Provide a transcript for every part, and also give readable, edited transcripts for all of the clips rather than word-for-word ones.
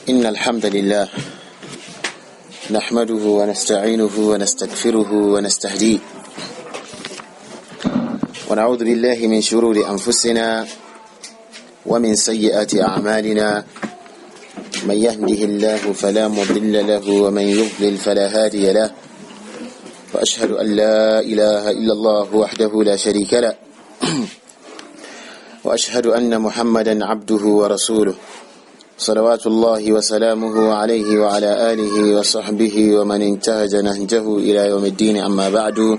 إن الحمد لله نحمده ونستعينه ونستغفره ونستهديه ونعوذ بالله من شرور أنفسنا ومن سيئات أعمالنا. من يهده الله فلا مضل له ومن يضلل فلا هادي له، وأشهد أن لا إله إلا الله وحده لا شريك له، وأشهد أن محمدا عبده ورسوله صلوات الله وسلامه عليه وعلى آله وصحبه ومن انتهج نهجه إلى يوم الدين. أما بعد،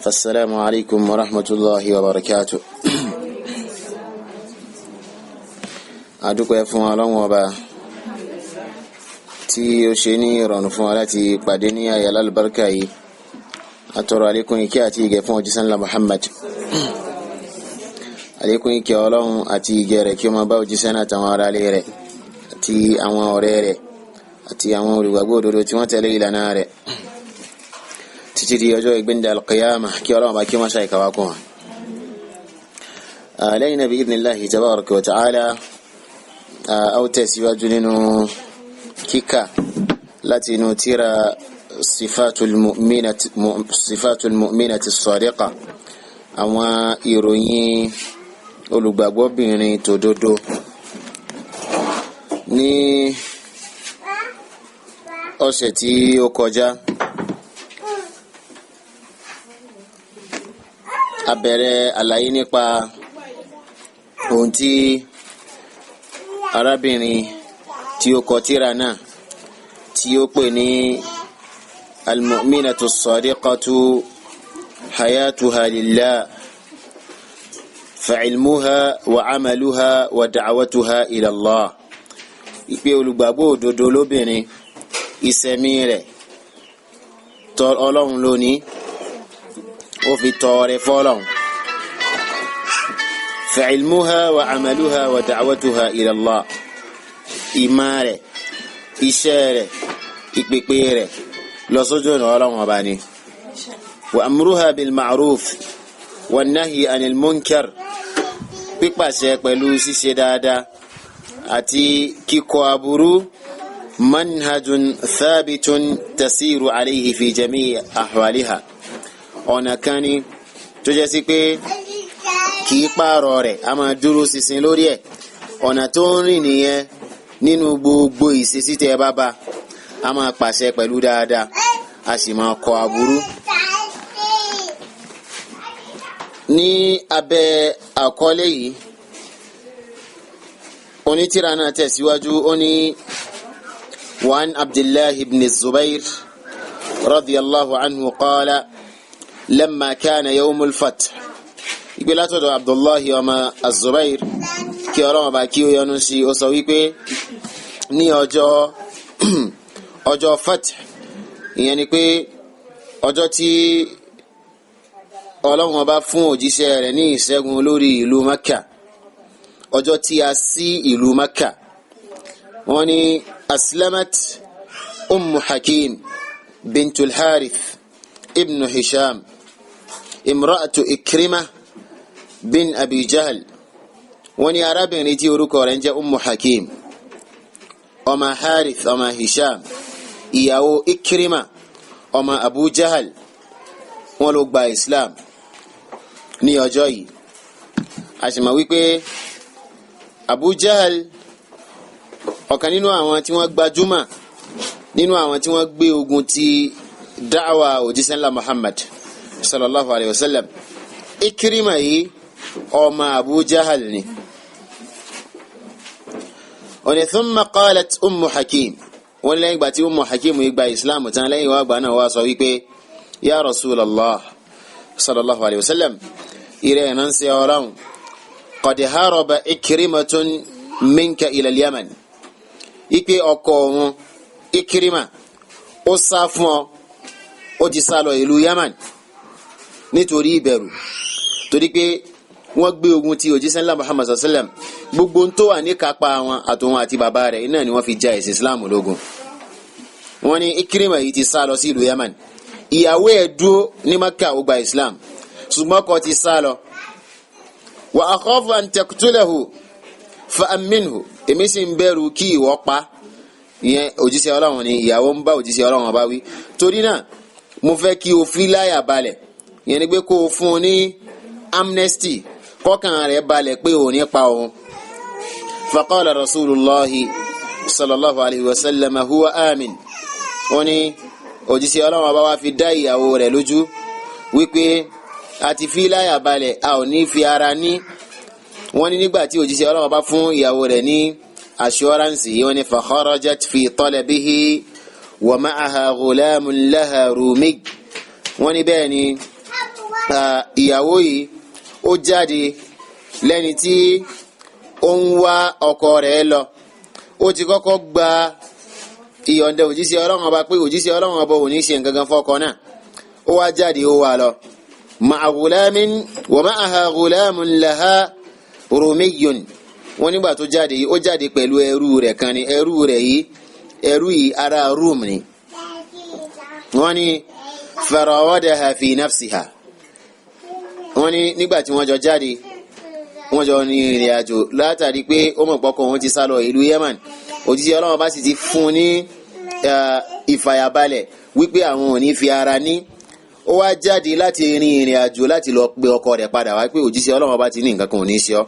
فالسلام عليكم ورحمة الله وبركاته. Adúpẹ́ fún Ọlọ́run Ọba tí ó ṣe ní ìrọ̀rùn fún wa láti pàdé ní àyè alálùbáríkà yìí. Atọrọ àlékún ìkẹ́ àti ìgẹ̀ fún òjíṣẹ́ ńlá Muhammad. Àlékún ìkẹ́ Ọlọ́run àti ìgẹ̀ rẹ̀ kí ó máa bá òjíṣẹ́ náà, àtàwọn ará ilé rẹ̀ àti àwọn ọ̀rẹ́ rẹ̀ àti àwọn olùgbàgbọ́ òdodo tí wọ́n tẹ̀lé ìlànà rẹ̀ títí di ọjọ́ ìgbéǹde alqiyama, kí Ọlọ́run bá kí wọ́n ṣàìkàwá kún wọn. Lẹ́yìn náà, bi idhnillahi tabaraka wa ta'ala, a ó tẹ̀síwájú nínú kíkà láti inú tírà sifatul mu'minati sadiqa, àwọn ìròyìn olùgbàgbọ́bìnrin tòdodo. Ní ọ̀sẹ̀ tí ó kọjá, a bẹ̀rẹ̀ àlàyé nípa ohun tí arábìnrin tí ó kọ tírà náà tí ó pè ní al-mu'minatu as-sadiqatu hayatuha lillah fa'ilmuha wa amaluha wa da'watuha ila Allah. Ìpè olùgbàgbọ́ òdodo lóbìnrin, ìsẹ̀mí rẹ̀ tọ Ọlọ́run lónìí, ó fi tọrẹ fọ́lọ́run. Fa'ilmuha wa amaluha wa da'watuha ila Allah, ìmọ̀ rẹ̀, iṣẹ́ rẹ̀, ìpèpè rẹ̀ lọ sójú ọ̀nà Ọlọ́run Ọba ni. Wa amruha bil ma'ruf wa nahyi anil munkar, pípàṣẹ pẹ̀lú ṣíṣe dáadáa àti kíkọ̀ aburú, manhajun thabitun tasiru alayhi fi jami'i ahwaliha, ọ̀nà kan ni tó jẹ́ sí pé kì í pààrọ̀ rẹ̀, a máa dúró ṣinṣin lórí ẹ̀. Ọ̀nà tó ń rìn nìyẹn nínú gbogbo ìṣesí tẹ́ ẹ bá bá a máa pàṣẹ pẹ̀lú dáadáa, a sì máa kọ̀ aburú. Ní abẹ́ àkọlé yìí, onítìrà náà tẹ̀síwájú, ó ní wa'an Abdullahi ibn Zubair radiyallahu anhu qala lamma kana yawmul fath. Ìgbé látọ̀dọ̀ Abdullahi ọmọ azubair, kí Ọlọ́run bá kí ó yọ́nú sí, ó sọ wípé ní ọjọ́ fath, ìyẹn ni pé ọjọ́ tí Ọlọ́run ọba fún òjíṣẹ́ rẹ̀ ní ìṣẹ́gun lórí ìlú Mẹ́kà, ọjọ́ tí a ṣí ìlú Mẹ́kà, wọ́n ní aslamat Ummu Hakim bintul Harith ibnu Hisham imra'atu Ikrimah bin Abi Jahl. Wọ́n ní arábìnrin tí orúkọ rẹ̀ ń jẹ́ Ummu Hakim ọmọ Harith ọmọ Hisham, ìyàwó Ikrima ọmọ Abu Jahl, wọ́n ló gba Islam ní ọjọ́ yìí. A sì mọ̀ wípé Abu Jahl, ọ̀kan nínú àwọn tí wọ́n gbajúmọ̀ nínú àwọn tí wọ́n gbé ogun ti dáwà òjíṣẹ́ ńlá Muhammad sallallahu alayhi wa sallam. Ikrima yìí ọmọ Abu Jahal ni. Ó ní thumma qalat Ummu Hakim, wọ́n lẹ́yìn ìgbà tí Ummu Hakim yìí gba Islam tán, lẹ́yìn wá gbà náà wá sọ wípé ya Rasulallah sallallahu alayhi wa sallam, ìrẹ́ ìránṣẹ́ Ọlọ́run, qad haraba Ikrimatun minka ila al-Yaman, ipe ọkọ òun Ikrima ó sá fún ọ, ó ti sá lọ ìlú Yaman nítorí ìbẹ̀rù, torí pé wọ́n gbé ogun ti òjíṣẹ́ ńlá Muhammad sallam, gbogbo tó wà ní kápá wọn àtòun àti bàbá rẹ̀ iná ni wọ́n fi ja ẹ̀sìn Islam lógun. Wọ́n ní Ikrima yìí ti sá lọ sí ìlú Yaman, ìyàwó ẹ̀ dúró ní Maka, ó gba Islam, ṣùgbọ́n ọkọ ti sá lọ. Wa akhafu an taqtulahu fa amminhu, èmi sì ń bẹ̀rù kí ìwọ pa. Ìyẹn òjíṣẹ́ Ọlọ́run ni ìyàwó ń bá òjíṣẹ́ Ọlọ́run ọba wí. Torí náà mo fẹ́ kí o fi láyà balẹ̀, ìyẹn ni pé kó o fún un ní amnesty, kọ́kàn rẹ̀ balẹ̀ pé ò ní pa òun. Faqala rasulullahi sallallahu alayhi wa sallam huwa amin. Ó ní òjíṣẹ́ Ọlọ́run ọba wa fi dá ìyàwó rẹ̀ lójú wípé a ti fi láyà balẹ̀, a ò ní fi ara ní. Wọ́n ní nígbà tí òjíṣẹ́ Ọlọ́run bá fún ìyàwó rẹ̀ ní assurance yìí, wọ́n ní fa kharajat fi talabihi wa ma'aha ghulamun laha rumi. Wọ́n ní bẹ́ẹ̀ ni ìyàwó yìí ó jáde lẹ́ni tí ó ń wá ọkọ rẹ̀ lọ. Ó ti kọ́kọ́ gba ìyọ̀ǹda òjíṣẹ́ Ọlọ́run ọba pé òjíṣẹ́ Ọlọ́run ọba ò ní ṣe nǹkan kan fọ́kọ náà. Ó wá jáde, ó wà lọ ma'a ghulamin wa ma'aha ghulamun laha rumiyun. Wọ́n nígbà tó jáde yìí, ó jáde pẹ̀lú ẹrú rẹ̀ kan ni. Ẹrú rẹ̀ yìí, ẹrú yìí ará Rum ni. Wọ́n ní farawadaha fi nafsiha. Wọ́n ní nígbà tí wọ́n jọ jáde, wọ́n jọ ní ìrìn àjò, látàrí pé ó mọ̀ pọ́kọ òun ti sá lọ ìlú Yemen, òjíṣẹ́ Ọlọ́run bá sì ti fún un ní ìfàyàbalẹ̀ wípé àwọn ò ní fi ara ní. Ó wá jáde láti rin ìrìn àjò láti lọ pe ọkọ rẹ̀ padà wá pé òjíṣẹ́ Ọlọ́run bá ti ní nǹkan kan ò ní ṣe ọ́.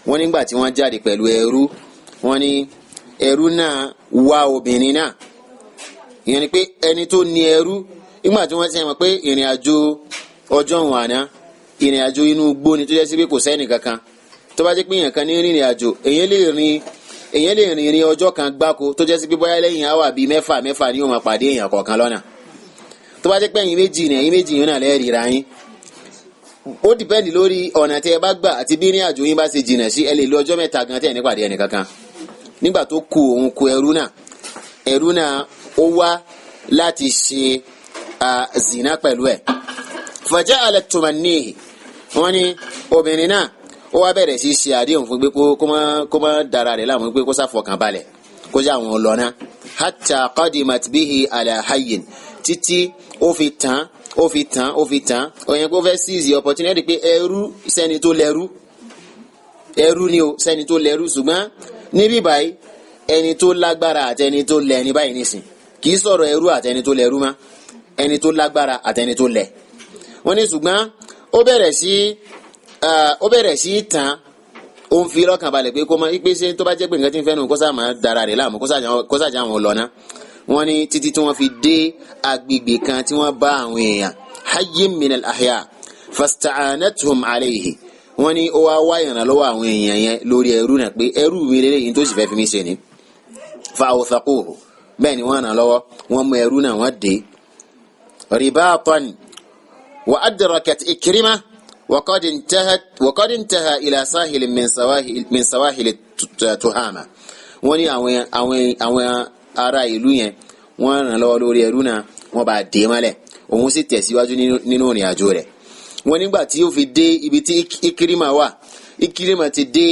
Wọ́n nígbà tí wọ́n jáde pẹ̀lú ẹrú, wọ́n ní ẹrú náà wá obìnrin náà. Ìyẹn ni pé ẹni tó ní ẹrú, nígbà tí wọ́n ti mọ̀ pé ìrìn àjò ọjọ́ òun àná, ìrìn àjò inú igbó ni tó jẹ́ sí pé kò sẹ́ni kankan. Tó bá jẹ́ pé èèyàn kan ní rìnrìn àjò, èèyàn lè rìn ìrìn ọjọ́ kan gbáko tó jẹ́ sí pé bóyá lẹ́yìn àwà bíi mẹ́fà mẹ́fà ni yóò máa pàdé èèyàn kọ̀ọ̀kan lọ́nà. Tó bá jẹ́ pé ẹ̀yin méjì ni, ẹ̀yin méjì yìí náà lẹ́ẹ̀rì ra yín. Ó dìpẹ́ndì lórí ọ̀nà tí ẹ bá gbà àti bí ìrìn àjò yín bá ṣe jìnà sí. Ẹ lè lo ọjọ́ mẹ́ta gan tẹ́ ẹ̀ nípàdé ẹnì kankan. Nígbà tó ku òun ku ẹrú náà, ẹrú náà ó wá láti ṣe zina pẹ̀lú ẹ̀. Faja'alat tumannihi. Wọ́n ní obìnrin náà ó wá bẹ̀rẹ̀ sí ṣe àdéhùn fún pé kó má dara rẹ̀ láàmú, pé kó ṣàfọkàn balẹ̀, kó jẹ́ àwọn lọ́nà. Hatta qadimat bihi ala hayyin, títí ó fi tán, ó fi tán, ó fi tán. Òyìn kó fẹ́ seize opportunity pé ẹrú sẹ́ni tó lẹ́rú, ẹrú ni o, sẹ́ni tó lẹ́rú. Ṣùgbọ́n níbí báyìí, ẹni tó lágbára àti ẹni tó lẹ̀ ní báyìí nísìn, kì í sọ̀rọ̀ ẹrú àti ẹni tó lẹ́rú mọ́, ẹni tó lágbára àti ẹni tó lẹ̀. Wọ́n ní ṣùgbọ́n ó bẹ̀rẹ̀ sí tán, ó ń fi lọ́kàn balẹ̀ pé kó má pé ṣe tó bá jẹ́ pé nǹkan tí ń fẹ́ nù, kó sáà máa dara rẹ̀ láàmú, kó sáà já àwọn lọ ná. Wọ́n ní títí tí wọ́n fi dé agbègbè kan tí wọ́n bá àwọn èèyàn hayyin minal ahya fasta'anatuhum alayhi. Wọ́n ní ó wá wá ìrànlọ́wọ́ àwọn èèyàn yẹn lórí ẹrú náà pé ẹrú mi lélẹ́yìn tó sì fẹ́ fi mí ṣe ni. Fa awthaquhu, bẹ́ẹ̀ ni wọ́n ràn lọ́wọ́, wọ́n mú ẹrú náà, wọ́n dé ribatan wa adrakat Ikrima wa qad intaha ila sahilin min sawahili Tuhama. Wọ́n ní àwọn ará ìlú yẹn wọ́n ràn lọ́wọ́ lórí ẹrú náà, wọ́n bá dé mọ́lẹ̀, òun sì tẹ̀síwájú nínú ìrìn àjò rẹ̀. Wọ́n nígbà tí ó fi dé ibi tí Ikrima wà, Ikrima ti dé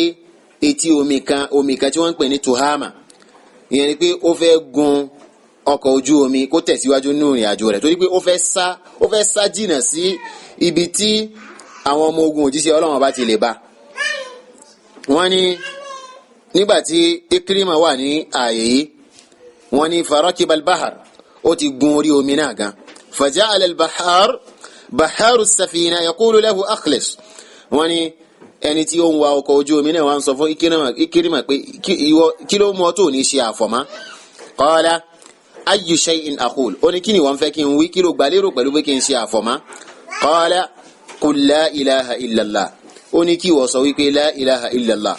etí omi kan, omi kan tí wọ́n ń pè ní Tuhama. Ìyẹn ni pé ó fẹ́ gun ọkọ̀ ojú omi kó tẹ̀síwájú nínú ìrìn àjò rẹ̀, torí pé ó fẹ́ sá jìnnà sí ibi tí àwọn ọmọ ogun òjíṣẹ́ Ọlọ́run bá ti lè bá. Wọ́n ní nígbà tí Ikrima wà ní ààyè yìí, wọ́n ní farakibal bahar, ó ti gun orí omi náà gan. Faja'ala al-bahar baharu safina yaqulu lahu akhlis. Wọ́n ní ẹni tí ó ń wa ọkọ̀ ojú omi náà wá ń sọ fún Ikrima pé kí ló mú ọ tó ní ṣe àfọ̀mọ́? Qala ayyu shay'in aqul. Ó ní kí ni wọ́n fẹ́ kí n wí, kí ló gbà lérò pẹ̀lú pé kí n ṣe àfọ̀mọ́? Qala qul la ilaha illallah. Ó ní kí wọ́n sọ wípé la ilaha illallah.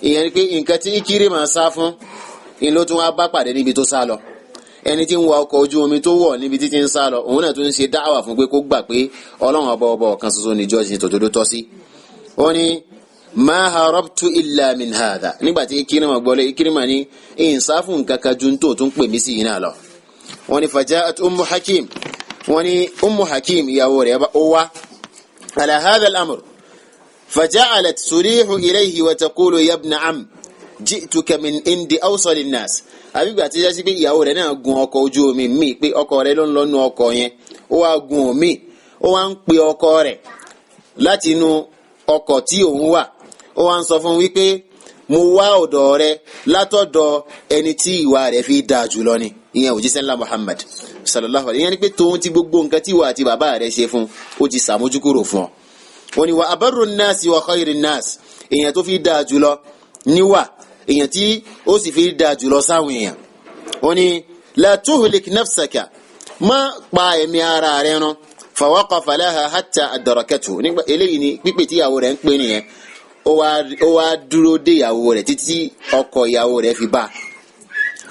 Ìyẹn ni pé nǹkan tí Ikrima sá fún in ló tún wá bá pàdé níbi tó sá lọ. Ẹni tí ń wa ọkọ̀ ojú omi tó wọ̀ níbi títí ń sá lọ, òun náà tún ń ṣe dáwà fún pé kó gbà pé Ọlọ́run ọba ọba ọ̀kan ṣoṣo níjọ́ ṣe tòdodo tọ́ sí. Ó ní ma harabtu illa min hadha. Nígbà tí Ikrima gbọ́lé, Ikrima ní ìǹsáfù nǹkan kan ju tó tún pè mí sí yìí náà lọ. Wọ́n ní faja'at Ummu Hakim. Wọ́n ní Ummu Hakim ìyàwó rẹ̀ ó wá ala hadha al-amr faja'alat tulihu ilayhi wa taqulu ya ibna am ji'tuka min indi awsal an-nas. Àbígbà tí jásí pé ìyàwó rẹ̀ náà gun ọkọ̀ ojú omi míì, pé ọkọ rẹ̀ ló ń lọ nu ọkọ̀ yẹn, ó wá gun omi, ó wá ń pe ọkọ rẹ̀ láti inú ọkọ̀ tí òun wà, ó wá ń sọ fún wípé Mo wá ọ̀dọ̀ rẹ látọ̀dọ̀ ẹni tí ìwà rẹ̀ fi dáa jùlọ ni, ìyẹn òjíṣẹ́ ńlá Muhammad sallallahu alayhi. Ìyẹn ni pé tòun ti gbogbo nǹkan tí ìwà àti bàbá rẹ̀ ṣe fún, ó ti sàmójúkúrò fún ọ. Wọ́n ní wa abarru nnaasi wa khayri nnaas, èèyàn tó fi dáa jùlọ níwà, èèyàn tí ó sì fi dáa jùlọ sáwọn èèyàn. Wọ́n ní la tuhlik nafsaka, má pa ẹ̀mí ara rẹ̀ run. Fawaqafa laha hatta adrakathu. Nígbà eléyìí ni pípé tí ìyàwó rẹ̀ ń pè nìyẹn. Ó wá dúró dé ìyàwó rẹ̀ títí ọkọ ìyàwó rẹ̀ fi bá.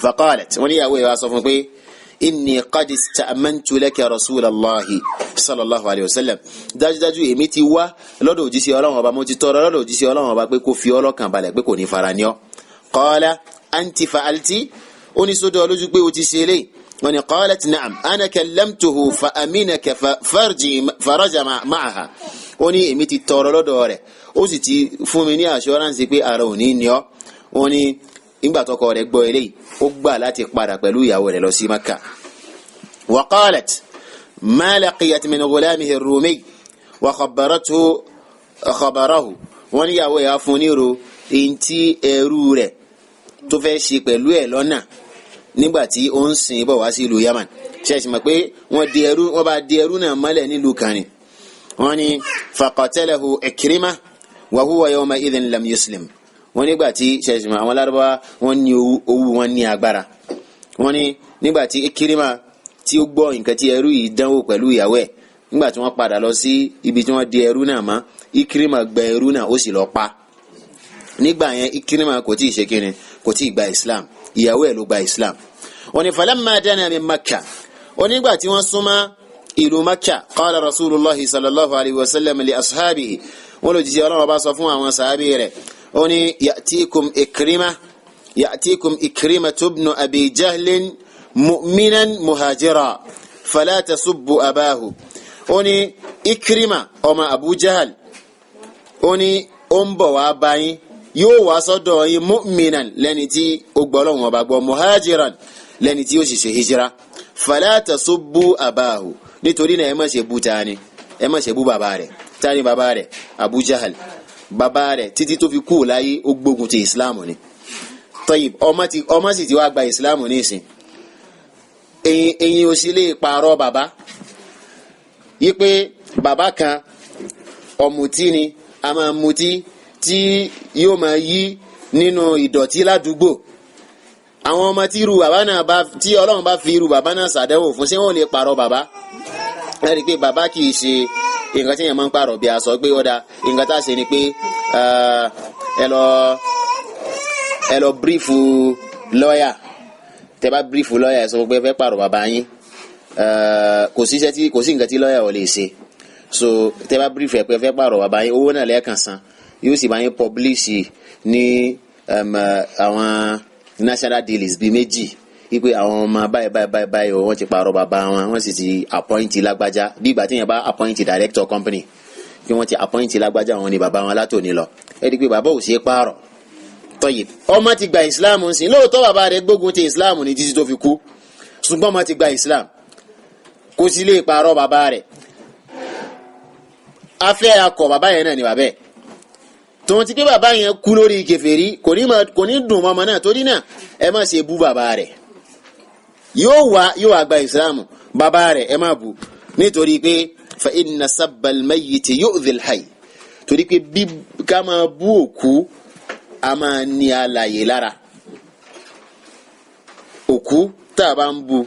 Faqalat, wọ́n ní ìyàwó rẹ̀ wá sọ fún pé inni qad ista'mantu laka rasulallahi sallallahu alayhi wa sallam. Dájúdájú èmi ti wá lọ́dọ̀ òjíṣẹ́ Ọlọ́run ọba, mo ti tọrọ lọ́dọ̀ òjíṣẹ́ Ọlọ́run ọba pé kó fi ọlọ́kàn balẹ̀ pé kò ní fara ní ọ. Qala anti fa'alti, ó ní sódò ọlójú pé o ti ṣe eléyìí. Wọ́n ní qalat na'am ana kallamtuhu fa aminaka faraja ma'aha. Ó ní èmi ti tọrọ lọ́dọ̀ rẹ̀, ó sì ti fún mi ní assurance pé ara ò ní ní ọ. Wọ́n ní nígbà tọkọ rẹ̀ gbọ́ eléyìí, ó gbà láti padà pẹ̀lú ìyàwó rẹ̀ lọ sí Maka. Wa qalat ma laqiyat min ghulamihi ar-rumi wa khabbarathu khabarahu. Wọ́n ní ìyàwó yà fún níro ntí ẹrú rẹ̀ tó fẹ́ ṣe pẹ̀lú ẹ̀ lọ́nà nígbà tí ó ń sìn bọ̀ wá sí ìlú Yaman. Ṣe mọ̀ pé wọ́n di ẹrú, wọ́n bá di ẹrú náà mọ́lẹ̀ nílùú kan ni. Wọ́n ní faqatalahu Ikrima wa huwa yawma idhin lam yuslim. Wọ́n nígbà tí ṣẹ̀ṣẹ̀ àwọn Lárúbáwá wọ́n ní owó, wọn ní agbára. Wọ́n ní nígbà tí Ikrima tí ó gbọ́ nǹkan tí ẹrú yìí dánwò pẹ̀lú ìyàwó ẹ̀, nígbà tí wọ́n padà lọ sí ibi tí wọ́n di ẹrú náà mọ́, Ikrima gba ẹrú náà, ó sì lọ pa. Nígbà yẹn Ikrima kò tí ì ṣe kíni, kò tí ì gba Islam, ìyàwó ẹ̀ ló gba Islam. Wọ́n ní falamma dana min Makkah, wọ́n nígbà tí wọ́n súnmọ́ ìlú Makkah, qala Rasulullahi sallallahu alayhi wa sallam li ashabihi, wọ́n lò jíjẹ́ Ọlọ́run bá sọ fún àwọn sàábì rẹ̀, ó ní ya'tikum Ikrima, ya'tikum Ikrima ibnu Abi Jahlin mu'minan muhajira fala tasubbu abahu. Ó ní Ikrima ọmọ Abu Jahal, ó ní ó ń bọ̀ wá báyìí, yóò wá sọ́dọ̀ yín mu'minan, lẹ́ni tí ó gbọ́ Ọlọ́run ọba gbọ́, muhajiran, lẹ́ni tí ó sì ṣe hijira, fala tasubbu abahu, nítorí náà ẹ má ṣe bú tani, ẹ má ṣe bú bàbá rẹ̀. Tani bàbá rẹ̀? Abu Jahal. Bàbá rẹ̀ títí tó fi kú láyé ó gbógun ti Islam ni. Tọ́yìb, ọmọ sì ti wá gba Islam nísìn. Eyín ò sì lè pààrọ̀ bàbá yí pé bàbá kan ọ̀mùtí ni, a máa mutí tí yóò máa yí nínú ìdọ̀tí ládùúgbò. Àwọn ọmọ tí irú bàbá náà bá, tí Ọlọ́run bá fi irú bàbá náà ṣàdánwò fún, ṣé wọ́n lè pààrọ̀ bàbá? Ẹ rí i pé bàbá kì í ṣe nǹkan tí èèyàn máa ń pààrọ̀ bí aṣọ pé ọ̀dà. Nǹkan tá a ṣe ni pé ẹ lọ bírífù lọ́ọ̀yà. Tẹ bá bírífù lọ́ọ̀yà, ẹ sọ pé ẹ fẹ́ pààrọ̀ bàbá yín. Kò sí iṣẹ́ tí kò sí nǹkan tí lọ́ọ̀yà ò lè ṣe. So tẹ bá bírífù ẹ pé ẹ fẹ́ pààrọ̀ bàbá yín, owó náà lẹ́ẹ̀kan san, yóò sì bá yín publish ní àwọn national dailies bíi méjì wípé àwọn ọmọ báyìí báyìí báyìí báyìí wọ́n ti pààrọ̀ bàbá wọn, wọ́n sì ti appoint lágbájá. Bí ìgbà tí yẹn bá appoint director company, kí wọ́n ti appoint lágbájá, wọn ni bàbá wọn látòní lọ. Ẹ di pé bàbá ò ṣeé pààrọ̀. Tọ́yì, ọmọ ti gba Islam ń sìn. Lóòótọ́ bàbá rẹ̀ gbógun ti Islam ní títí tó fi kú, ṣùgbọ́n ọmọ ti gba Islam, kò sí lè pààrọ̀ bàbá rẹ̀. Afẹ́ akọ bàbá yẹn náà ni bàbá ẹ̀. Tòun ti pé bàbá yẹn kú lórí kèfèrí, kò ní dùn mọ́mọ náà. Torí náà ẹ má ṣe bú bàbá rẹ̀. Yóò wá, yóò wá gba ìsìlámù, bàbá rẹ̀ ẹ má bú, nítorí pé fa inna sabbal mayyiti yu'dhil hayy, torí pé bí ká máa bú òkú, a máa ní alàyè lára. Òkú tá a bá ń bú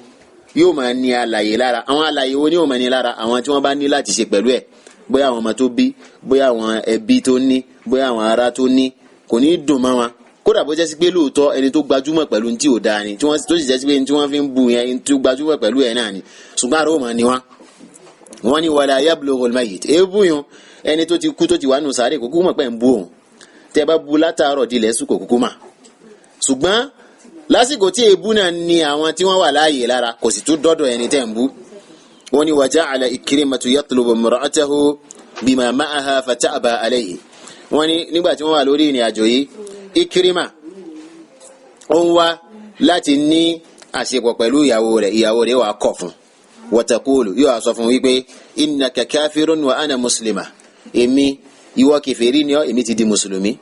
yóò máa ní alàyè lára. Àwọn alàyè wo ni yóò máa ní lára? Àwọn tí wọ́n bá ní láti ṣe pẹ̀lú ẹ̀, bóyá àwọn ọmọ tó bí, bóyá àwọn ẹbí tó ní, bóyá àwọn ará tó ní, kò ní dùn mọ́ wọn. Kódà bó jẹ́ sí pé lóòótọ́ ẹni tó gbajúmọ̀ pẹ̀lú ní tí ò dáa ni, tí wọ́n tó sì jẹ́ sí pé ní tí wọ́n fi ń bu yẹn, ní tí ó gbajúmọ̀ pẹ̀lú ẹ̀ náà ni, ṣùgbọ́n àrò mọ̀ ni wọ́n. Wọ́n ní wala yablughul mayyit, èébú yun, ẹni tó ti kú tó ti wà nù sáré, kúkú mọ̀ pé ń bú òun. Tẹ́ bá bu látàárọ̀ dilẹ̀ sùn, kò kúkú mà. Ṣùgbọ́n lásìkò tí èébú náà ni àwọn tí wọ́n wà láàyè lára, kò sì tún dọ́dọ̀ ẹni tẹ́ ń bú. Wọ́n ní wa ja'ala Ikrimatu yatlubu imra'atahu bima ma'aha fata'aba alayhi. Wọ́n ní nígbà tí wọ́n wà lórí ìrìn àjò yìí, Ikrima ó ń wá láti ní àṣepọ̀ pẹ̀lú ìyàwó rẹ̀, ìyàwó rẹ̀ wà kọ̀ fún. Wọ́tàkùlù, yóò sọ fún wípé innaka kafirun wa ana muslima, èmi, ìwọ kèfèrí ni ọ́, èmi ti di mùsùlùmí.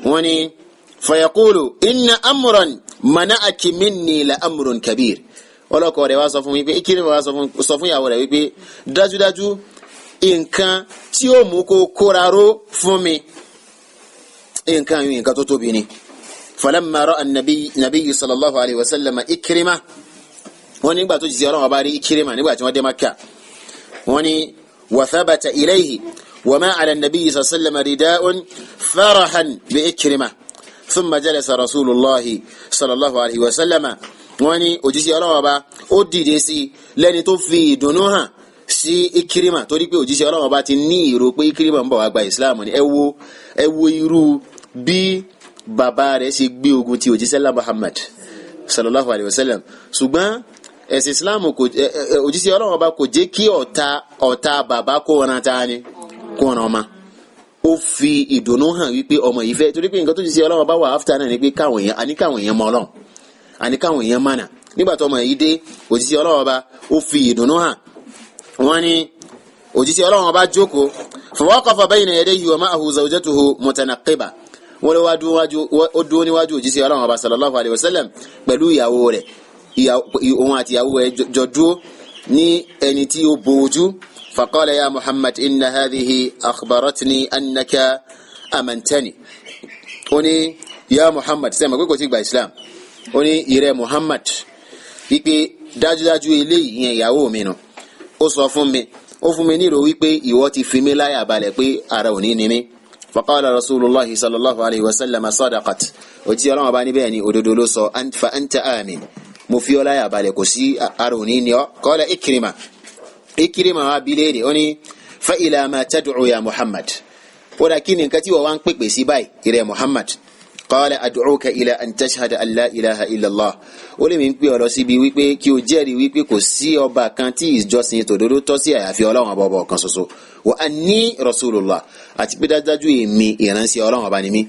Wọ́n ní fayaqulu inna amran mana'aki minni la amrun kabir. Ọlọ́kọ rẹ̀ wá sọ fún wípé, Ikirima wá sọ fún ìyàwó rẹ̀ wípé dájúdájú nǹkan tí ó mú kó kóra ró fún mi, nǹkan yìí nǹkan tó tóbi ni. Falamma ra'a an-nabiyyu sallallahu alayhi wa sallam Ikrima, wọ́n nígbà tó jíṣẹ́ Ọlọ́run ọba rí Ikrima nígbà tí wọ́n dé Makka, wọ́n ní wa thabata ilayhi wa ma ala an-nabiyyi sallallahu alayhi wa sallam rida'un farahan bi Ikrima thumma jalasa rasulullahi sallallahu alayhi wa sallam. Wọ́n ní òjíṣẹ́ Ọlọ́run ọba ó dìde sí lẹ́ni tó fi ìdùnnú hàn sí Ikrima, torí pé òjíṣẹ́ Ọlọ́run ọba ti ní ìrò pé Ikrima ń bọ̀ wá gba Islam ni. Ẹ wo irú bí bàbá rẹ̀ ṣe gbé ogun ti òjíṣẹ́ lá Muhammad sallallahu alayhi wa sallam, ṣùgbọ́n ẹ̀sìn Islam kò òjíṣẹ́ Ọlọ́run ọba kò jẹ́ kí ọ̀tá bàbá kó ran ta ni kó ran ọmọ. Ó fi ìdùnnú hàn wípé ọmọ yìí fẹ́, torí pé nǹkan tó jíṣẹ́ Ọlọ́run ọba wà áfítà náà ni pé káwọn èèyàn àní káwọn èèyàn mọ Ọlọ́run, àní káwọn èèyàn mánà. Nígbà tó ọmọ yìí dé, òjíṣẹ́ Ọlọ́run ọba ó fi ìdùnnú hàn. Wọ́n ní òjíṣẹ́ Ọlọ́run ọba jókòó, fawaqafa bayna yadayhi wa ma'ahu zawjatuhu mutanaqiba. Wọ́n lé wá dúró níwájú òjíṣẹ́ Ọlọ́run ọba sallallahu alayhi wa sallam pẹ̀lú ìyàwó rẹ̀. Òun àti ìyàwó rẹ̀ jọ dúró ní ẹni tí ó bo ojú. Faqala ya Muhammad inna hadhihi akhbaratni annaka amantani. Ó ní ya Muhammad, sẹ́mi pé kò tí gba Islam, ó ní ìrẹ Muhammad, wípé dájúdájú eléyìí yẹn ìyàwó mi nù, ó sọ fún mi, ó fún mi nírò wípé ìwọ ti fi mí láyà balẹ̀ pé ara ò ní ní mi. Faqala rasulullahi sallallahu alayhi wa sallam sadaqat. Òtí Ọlọ́run ọba níbẹ̀ ni òdodo ló sọ, fa anta amin, mo fi ọ́ láyà balẹ̀, kò sí ara ò ní ní ọ́. Qala Ikrima, Ikrima wa bi léèrè, ó ní fa ila ma tad'u ya Muhammad, ó dà kí ni nǹkan tí wọ́n wá ń pèpè sí báyìí, ìrẹ Muhammad? Qala ad'uka ila an tashhada an la ilaha illallah. Ó lè mi ń pè ọ lọ síbi wípé kí o jẹ́rìí wípé kò sí ọba kan tí ìjọsìn tòdodo tọ́ sí àyàfi Ọlọ́run ọba, ọba ọ̀kan ṣoṣo, wa anni rasulullah, àti pé dájúdájú èmi ìránṣẹ́ Ọlọ́run ọba ni mí,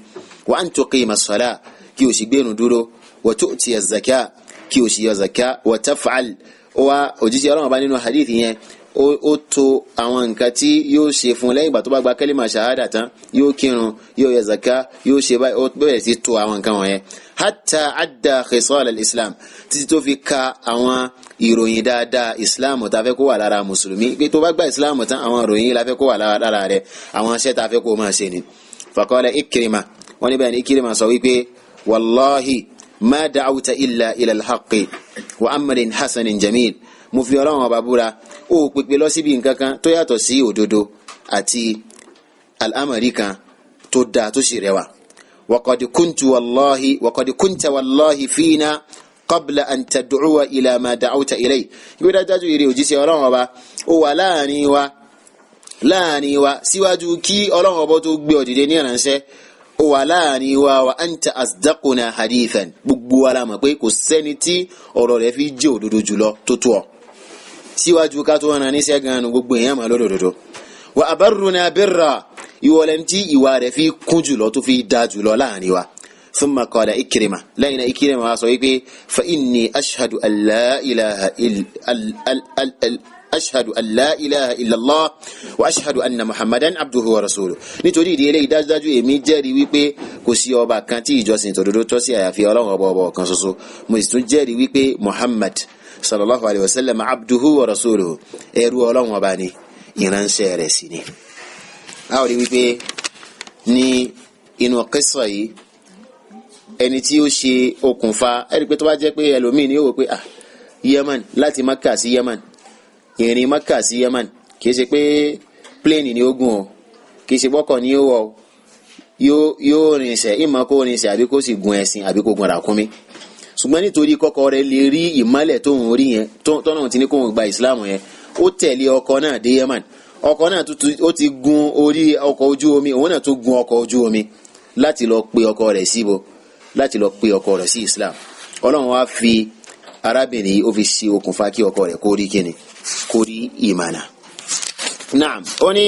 wa an tuqima as-salah, kí o sì gbénu dúró, wa tu'tiya az-zaka, kí o sì yọ zaka, wa taf'al. Wa òjíṣẹ́ Ọlọ́run ọba nínú hadith yẹn ó to àwọn nǹkan tí yóò ṣe fún lẹ́yìn ìgbà tó bá gba kẹ́límà ṣahada tán: yóò kírun, yóò yọ zaka, yóò ṣe báyìí. Ó bẹ̀rẹ̀ sí to àwọn nǹkan wọ̀nyẹn hatta adda khisal al-islam, títí tó fi ka àwọn ìròyìn dáadáa islam tá a fẹ́ kó wà lára mùsùlùmí, pé tó bá gba islam tán, àwọn ìròyìn la fẹ́ kó wà lára rẹ̀, àwọn iṣẹ́ tá a fẹ́ kó máa ṣe ni. Faqala Ikrima, wọ́n níbẹ̀ ni Ikrima sọ wípé wallahi ma da'awta illa ila al-haqqi wa amrin hasanin jamil. Mo fi Ọlọ́run ọba búra, ó pèpè lọ síbi nǹkan kan tó yàtọ̀ sí òdodo àti al'amari kan tó dáa tó sì rẹwà. Waqad kuntu wallahi, waqad kunta wallahi fina qabla an tad'uwa ila ma da'awta ilay. Ìwé dájú ìrè òjíṣẹ́ Ọlọ́run ọba, ó wà láàrin wa síwájú kí Ọlọ́run ọba tó gbé ọ dìde ní ìránṣẹ́. Ó wà láàrin wa, wa anta asdaquna hadithan. Gbogbo wa la mọ̀ pé kò sẹ́ni tí ọ̀rọ̀ rẹ̀ fi jẹ́ òdodo jùlọ tó tó ọ. Síwájú ká tó rán níṣẹ́ gan-an, gbogbo èèyàn máa lódodo. Wa abarruna birra, ìwọlẹ̀ tí ìwà rẹ̀ fi kún jùlọ, tó fi da jùlọ láàrin wa. Thumma qala Ikrima, lẹ́yìn náà Ikrima wa sọ wípé fa inni ashhadu an la ilaha illallah wa ashhadu anna muhammadan abduhu wa rasuluhu. Nítorí ìdí eléyìí, dájúdájú èmi jẹ́rìí wípé kò sí ọba kan tí ìjọsìn tòdodo tọ́ sí àyàfi Ọlọ́run ọba, ọba ọ̀kan ṣoṣo. Mo sì tún jẹ́rìí wípé Muhammad sallallahu alayhi wa sallam abduhu wa rasuluhu, ẹrú Ọlọ́run ọba ni, ìránṣẹ́ rẹ̀ sì ni. A ó rí wípé ní inú qissa yìí, ẹni tí ó ṣe okùnfà ẹni pé tó bá jẹ́ pé ẹlòmíì ni, ó wò pé ah, Yemen, láti Maka sí Yemen, ìrìn Maka sí Yemen, kì í ṣe pé plane ni ó gùn o, kì í ṣe bọ́kọ̀ ni ó wọ̀ o, yóò rinṣẹ́ ìmọ̀ kó rinṣẹ́ àbí kó sì gun ẹṣin àbí kó gun ràkúnmí. Ṣùgbọ́n nítorí kọ́kọ́ rẹ̀ lè rí ìmọ́lẹ̀ tóun rí yẹn, tọ́nà tí ní kóun gba ìsìláàmù yẹn, ó tẹ̀lé ọkọ náà dé Yemen. Ọkọ náà ó ti gun orí ọkọ̀ ojú omi, òun náà tún gun ọkọ̀ ojú omi láti lọ pe ọkọ rẹ̀ síbo, láti lọ pe ọkọ rẹ̀ sí Islam. Ọlọ́run wá fi arábìnrin yìí, ó fi ṣe okùnfà kí ọkọ rẹ̀ kó rí kíni, kó rí ìmànà. Naam, ó ní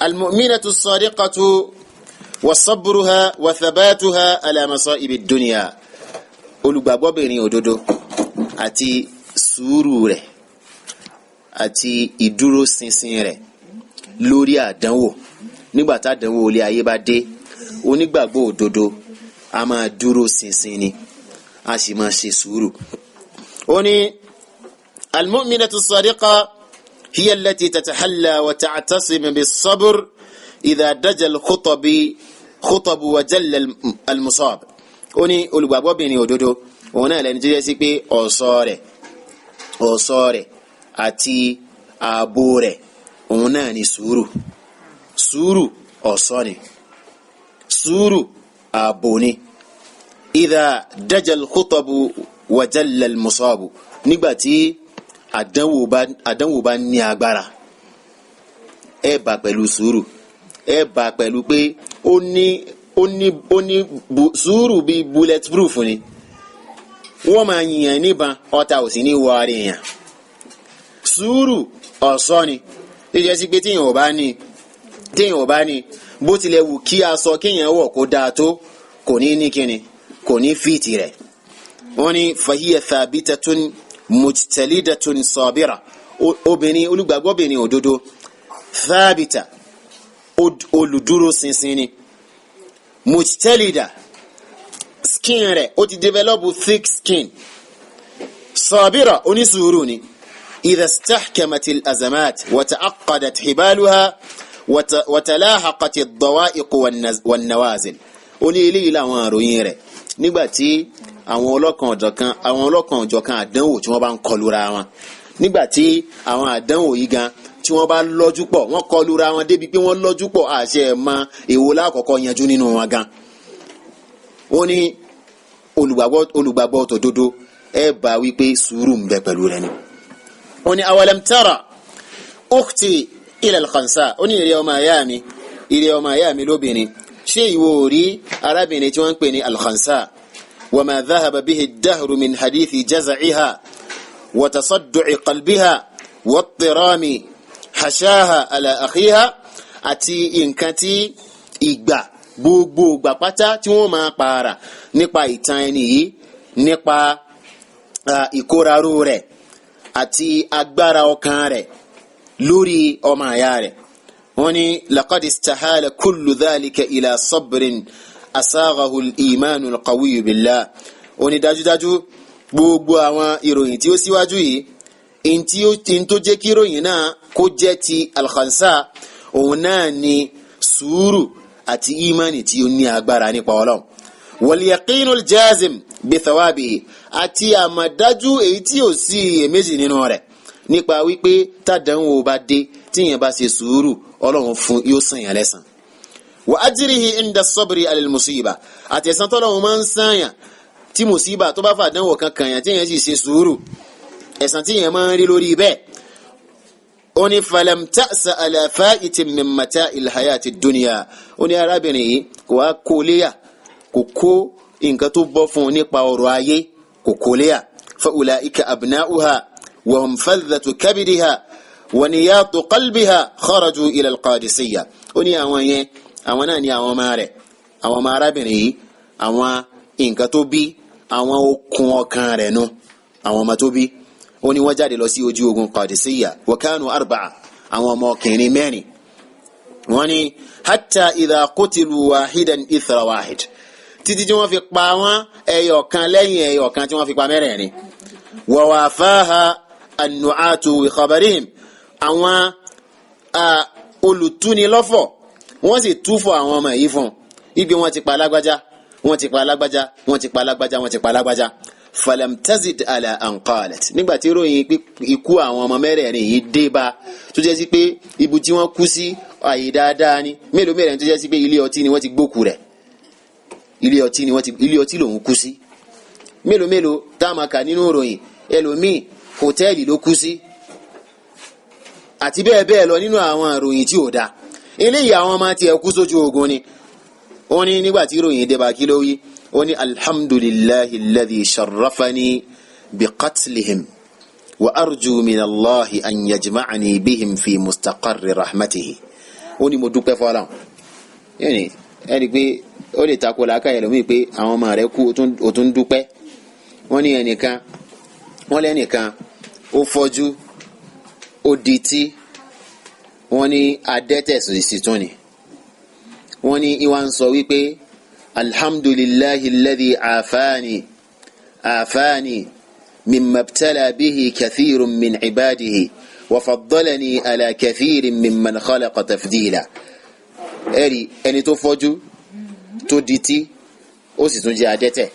almu'minatu as-sadiqatu wa sabruha wa thabatuha ala masa'ibi dunya. Olùgbàgbọ́bìnrin òdodo àti sùúrù rẹ̀ àti ìdúróṣinṣin rẹ̀ lórí àdánwò, nígbà tá àdánwò ilé ayé bá dé. Onígbàgbọ́ òdodo a máa dúró ṣinṣin ni, a sì máa ṣe sùúrù. Ó ní al-mu'minatu as-sadiqa hiya allati tatahalla wa ta'tasimu bis-sabr idha daja al-khutabu wa jalla al-musab. Ó ní olùgbàgbọ́bìnrin òdodo òun náà lẹni tó jẹ́ sí pé ọ̀ṣọ́ rẹ̀ àti ààbò rẹ̀ òun náà ni sùúrù. Sùúrù ọ̀ṣọ́ ni, sùúrù ààbò ni. Idha daja al-khutabu wa jalla al-musabu, nígbà tí àdánwò bá ní agbára, ẹ bá pẹ̀lú sùúrù, ẹ bá pẹ̀lú pé ó ní sùúrù bíi bullet proof ni. Wọ́n máa yìnyín níban, ọta ò sì ní wọ ara èèyàn. Sùúrù ọ̀ṣọ́ ni, tó jẹ́ sí pé tíyàn ò bá ní bó tilẹ̀ wù kí aṣọ kéèyàn wọ̀ kó dáa tó, kò ní ní kíni, kò ní fìtì rẹ̀. Wọ́n ní fahiya thabitatun mujtalidatun sabira. Obìnrin olùgbàgbọ́bìnrin òdodo thabita, olùdúró ṣinṣin ni, mujtalida, skin rẹ̀ ó ti develop thick skin, sabira, onísùúrù ni. Idha istahkamat al-azamat wa ta'aqqadat hibaluha wa talahaqat ad-dawa'iq wan-nawazil. Ó ní eléyìí làwọn àròyìn rẹ̀ nígbà tí àwọn ọlọ́kan ọ̀jọ̀kan àdánwò tí wọ́n bá ń kọlura wọn, nígbà tí àwọn àdánwò yìí gan tí wọ́n bá lọ́jú pọ̀, wọ́n kọlura wọn débi pé wọ́n lọ́jú pọ̀, àṣẹ ẹ̀ mọ èwo lákọ̀ọ́kọ́ yanjú nínú wọn gan. Ó ní olùgbàgbọ́ tòdodo ẹ bá wípé sùúrù ń bẹ pẹ̀lú rẹ̀ ni. Ó ní awalam tara ukhti ila al-khansa. Ó ní ìrẹ́ ọmọ àyá mi lóbìnrin, ṣé ìwọ ò rí arábìnrin tí wọ́n ń pè ní al-khansa? Wa ma dhahaba bihi ad-dahru min hadithi jaza'iha wa tasaddu'i qalbiha wa ittirami hashaha ala akhiha, àti nǹkan tí ìgbà gbogbo ìgbà pátá tí wọ́n máa pààrà nípa ìtàn ẹni yìí, nípa ìkóraró rẹ̀ àti agbára ọkàn rẹ̀ lórí ọmọ àyà rẹ̀. Wọ́n ní laqad istahala kullu dhalika ila sabrin asaghahu al-imanu al-qawiyyu billah. Ó ní dájúdájú gbogbo àwọn ìròyìn tí ó síwájú yìí, ntí tó jẹ́ kí ìròyìn náà kó jẹ́ ti al-khansa, òun náà ni sùúrù àti ìmánì tí ó ní agbára nípa Ọlọ́run, wal yaqinul jazim bi thawabihi, àti àmọ̀dájú èyí tí ò sí iyèméjì nínú rẹ̀ nípa wípé tàdánwò bá dé, tíyẹn bá ṣe sùúrù, Ọlọ́run fún yóò san yàn lẹ́san. Wa ajrihi inda sabri alal musiba, àti ẹ̀san tọ́lọ́run máa ń san yàn tí musiba tó bá fàdánwò kankan yàn tíyẹn sì ṣe sùúrù, ẹ̀san tíyẹn máa ń rí lórí bẹ́ẹ̀. Ó ní falam ta'sa ala fa'itin min mata'il hayati dunya. Ó ní arábìnrin yìí kò wá kó léyà, kò kó nǹkan tó bọ́ fún un nípa ọrọ̀ ayé, kò kó léyà. Fa ulaika abna'uha wa hum fadhatu kabidiha wa niyatu qalbiha kharaju ila al-qadisiyya. Ó ní àwọn yẹn, àwọn náà ní àwọn ọmọ rẹ̀, àwọn ọmọ arábìnrin yìí, àwọn nǹkan tó bí, àwọn okùn ọkàn rẹ̀ nu, àwọn ọmọ tó bí. Ó ní wọ́n jáde lọ sí ojú ogun Qadisiyya, wa kanu arba'a, àwọn ọmọ ọkùnrin mẹ́rin. Wọ́n ní hatta idha qutilu wahidan ithra wahid, títí tí wọ́n fi pa wọ́n ẹyọ kan lẹ́yìn ẹyọ kan tí wọ́n fi pa mẹ́rẹ̀ẹ̀rin. Wa wafaha an-nu'atu bi khabarihim, àwọn olùtúnilọ́fọ̀ wọ́n sì túfọ̀ àwọn ọmọ yìí fún un ibi wọ́n ti pa lágbájá, wọ́n ti pa lágbájá, wọ́n ti pa lágbájá, wọ́n ti pa lágbájá. Falam tazid ala an qalat, nígbà tí ròyìn ikú àwọn ọmọ mẹ́rẹ̀ẹ̀rin yìí dé bá, tó jẹ́ sí pé ibi tí wọ́n kú sí àyè dáadáa ni, mélòó mẹ́rẹ̀ẹ̀rin tó jẹ́ sí pé ilé ọtí ni wọ́n ti gbókù rẹ̀, ilé ọtí lòun kú sí. Mélòó mélòó tá a máa kà nínú ròyìn, ẹlòmíì hòtẹ́ẹ̀lì ló kú sí, àti bẹ́ẹ̀ bẹ́ẹ̀ lọ nínú àwọn ìròyìn tí ò dáa. Eléyìí àwọn ọmọ tiẹ̀ kú sójú ogun ni. Wọ́n ní nígbà tí ìròyìn dé bá, kí ló wí? Ó ní alhamdulillahi alladhi sharrafani bi qatlihim wa arju min allahi an yajma'ani bihim fi mustaqarri rahmatihi. Ó ní mo dúpẹ́ fọlọ́n. Yẹ́nì ẹni pé ó lè takò làákàyè lómi pé àwọn ọmọ rẹ̀ kú, ó tún dúpẹ́. Wọ́n ní ẹnìkan, wọ́n lẹ́nìkan ó fọ́jú, ó dití, wọ́n ní adẹ́tẹ̀ sì tún ni. Wọ́n ní ìwà ń sọ wípé alhamdulillahi alladhi àfáàní mimma ibtala bihi kathirun min ibadihi wa faddalani ala kathirin mimman khalaqa tafdila. Ẹ̀rí ẹni tó fọ́jú tó dití ó sì tún jẹ́ adẹ́tẹ̀.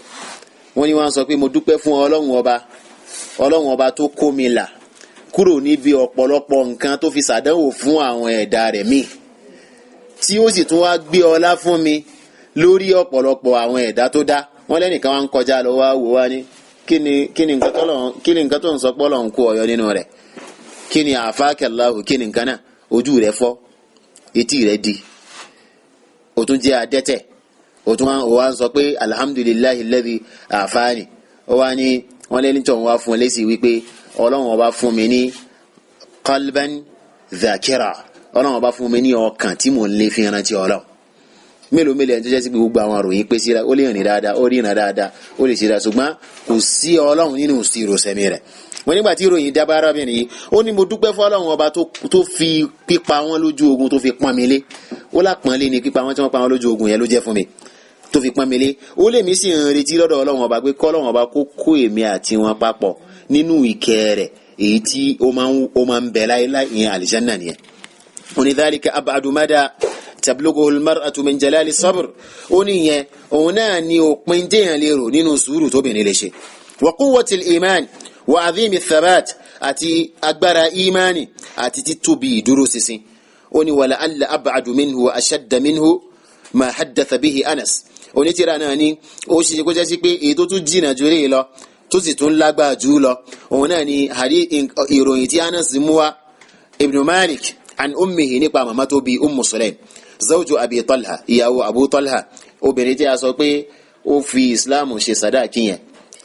Wọ́n ní wọ́n sọ pé mo dúpẹ́ fún Ọlọ́run ọba, Ọlọ́run ọba tó kó mi là kúrò níbi ọ̀pọ̀lọpọ̀ nǹkan tó fi ṣàdánwò fún àwọn ẹ̀dá rẹ̀ míì, tí ó sì tún wá gbé ọlá fún mi lórí ọ̀pọ̀lọpọ̀ àwọn ẹ̀dá tó dá. Wọ́n lẹ́nìkan wá ń kọjá lọ wá wò wá ní kí ni nǹkan tó ń sọ pọ́lọ̀ ń kó ọ̀yọ́ nínú rẹ̀, kí ni àfáàkẹ́láhù, kí ni nǹkan náà, ojú rẹ̀ fọ́, etí rẹ̀ di, ó tún jẹ́ adẹ́tẹ̀, ó tún wá ń sọ pé alhamdulillahi alladhi àfáàní. Ó wá ní wọ́n lẹ́ni tó ń wá fún lésì wípé Ọlọ́run ọba fún mi ní qalban dhakira, Ọlọ́run ọba fún mi ní ọkàn tí mò ń lè fi rántí Ọlọ́run. Mélòó mélòó ẹni tó jẹ́ sí pé gbogbo àwọn àròyìn pé síra, ó lè rìn dáadáa, ó ríran dáadáa, ó lè ṣe dáadáa, ṣùgbọ́n kò sí Ọlọ́run nínú ìròsẹ̀mí rẹ̀. Wọ́n nígbà tí ìròyìn dábàá arábìnrin yìí, ó ní mo dúpẹ́ fún Ọlọ́run ọba tó fi pípa wọn lójú ogun tó fi pọ́n mi lé. Ó lápọ́nlé ni pípa wọn tí wọ́n pa wọn lójú ogun yẹn ló jẹ́ fún mi, tó fi pọ́n mi lé. Ó lè mí sì ń retí lọ́dọ̀ Ọlọ́run ọba pé kọ́lọ́run ọba kó kó èmi àti wọn papọ̀ nínú ìkẹ́ rẹ̀ èyí tí ó máa ń bẹ láéláé, ìyẹn àlìjánnà nìyẹn. Ó ní dhalika ab'adu mada tablughu al-mar'atu min jalali sabr. Ó ní ìyẹn òun náà ni òpin téèyàn lè rò nínú sùúrù tóbìnrin lè ṣe. Wa quwwati al-iman wa azimi thabat, àti agbára imani àti títóbi ìdúróṣinṣin. Ó ní wala alla ab'adu minhu wa ashadda minhu ma haddatha bihi Anas. Onítìrà náà ni ó ṣe kó jẹ́ sí pé èyí tó tún jìnnà jù lè lọ tó sì tún lágbára jù lọ, òun náà ni ìròyìn tí Anas mú wá Ibn Malik an ummihi nípa màmá tó bí Ummu Sulaim zawju Abi Talha, ìyàwó Abu Talha, obìnrin tí a sọ pé ó fi Islam ṣe sàdáàkì yẹn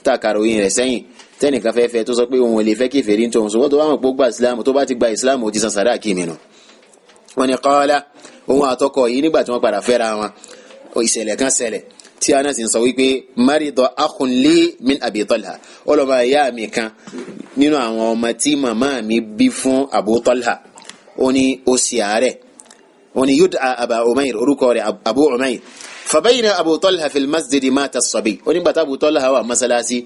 tá a kàròyìn rẹ̀ sẹ́yìn, tẹ́nìkan fẹ́ fẹ́ tó sọ pé òun ò lè fẹ́ kèfèrí tó ń sọ, wọ́n tó bá mọ̀ pé ó gba Islam, tó bá ti gba Islam ó ti san sàdáàkì mi nù. Wọ́n ní qala, òun àtọkọ yìí nígbà tí wọ́n padà fẹ́ra wọn, ìṣẹ̀lẹ̀ kan ṣẹlẹ̀ tí Anas ń sọ wípé marida akhun li min Abi Talha, ọlọ́mọ ìyá mi kan nínú àwọn ọmọ tí màmá mi bí fún Abu Talha, ó ní ó sì àárẹ̀, ó ní yud'a Aba Umair, orúkọ rẹ̀ Abu Umair. Fabayna Abu Talha fil masjidi mata as-sabi, ó nígbà tí Abu Talha wà mọ́sálásí,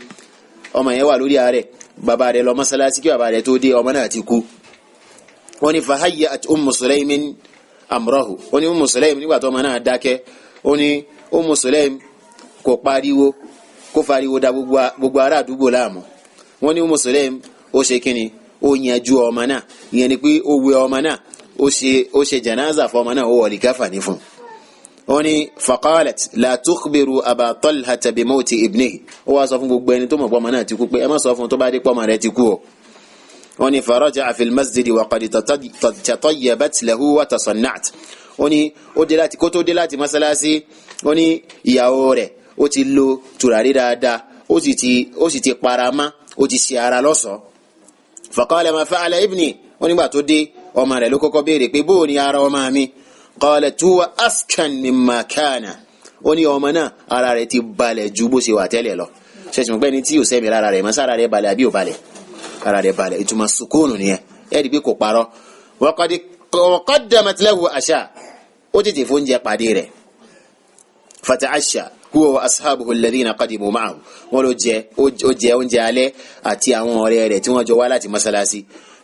ọmọ yẹn wà lórí àárẹ̀, bàbá rẹ̀ lọ mọ́sálásí, kí bàbá rẹ̀ tó dé ọmọ náà ti kú. Ó ní fahayyat Ummu Sulaymin amrahu, ó ní Ummu Sulaym nígbà tó ọmọ náà dákẹ́, ó ní Ummu Sulaym kò pariwo, kó fariwo da gbogbo ará àdúgbò láàmú. Wọ́n ní Ummu Sulaym ó ṣe kíni, ó yanjú ọmọ náà, ìyẹn ni pé ó wẹ ọmọ náà, ó ṣe janaza fún ọmọ náà, ó wọlé káfà ní fún un. Ó ní faqalat la tukhbiru Aba Talhata bi mawti ibnihi, ó wá sọ fún gbogbo ẹni tó mọ̀ pé ọmọ náà ti kú pé ẹ má sọ fún tó bá dé pé ọmọ rẹ̀ ti kú o. Ó ní faraja'a fil masjidi wa qad tatayyabat lahu wa tasanna'at. Ó ní ó dé láti kó tó dé láti mọ́sálásí, ó ní ìyàwó rẹ̀ ó ti lo tùràrí dáadáa, ó sì ti paramá, ó ti ṣe ara lọ́ṣọ̀ọ́. Faqala ma fa'ala ibni, ó nígbà tó dé ọmọ rẹ̀ ló kọ́kọ́ béèrè pé bóò ni ara ọmọ mi. Qalat huwa askan mimma kana, ó ní ọmọ náà ara rẹ̀ ti balẹ̀ ju bó ṣe wà tẹ́lẹ̀ lọ. Ṣẹ̀ṣẹ̀ mọ̀ pé ẹni tí ò sẹ́mi lára rẹ̀ mọ́ sára rẹ̀ balẹ̀ àbí ò balẹ̀? Ara rẹ̀ balẹ̀, ìtumọ̀ sukúnù nìyẹn. Ẹ̀ rí i pé kò parọ́. Wa qaddamat lahu asha, ó tètè fóúnjẹ pàdé rẹ̀. Fata'asha huwa wa ashabuhu alladhina qadimu ma'ahu, wọ́n ló jẹ ó jẹ oúnjẹ alẹ́ àti àwọn ọ̀rẹ́ rẹ̀ tí wọ́n jọ wá láti mọ́sálásí.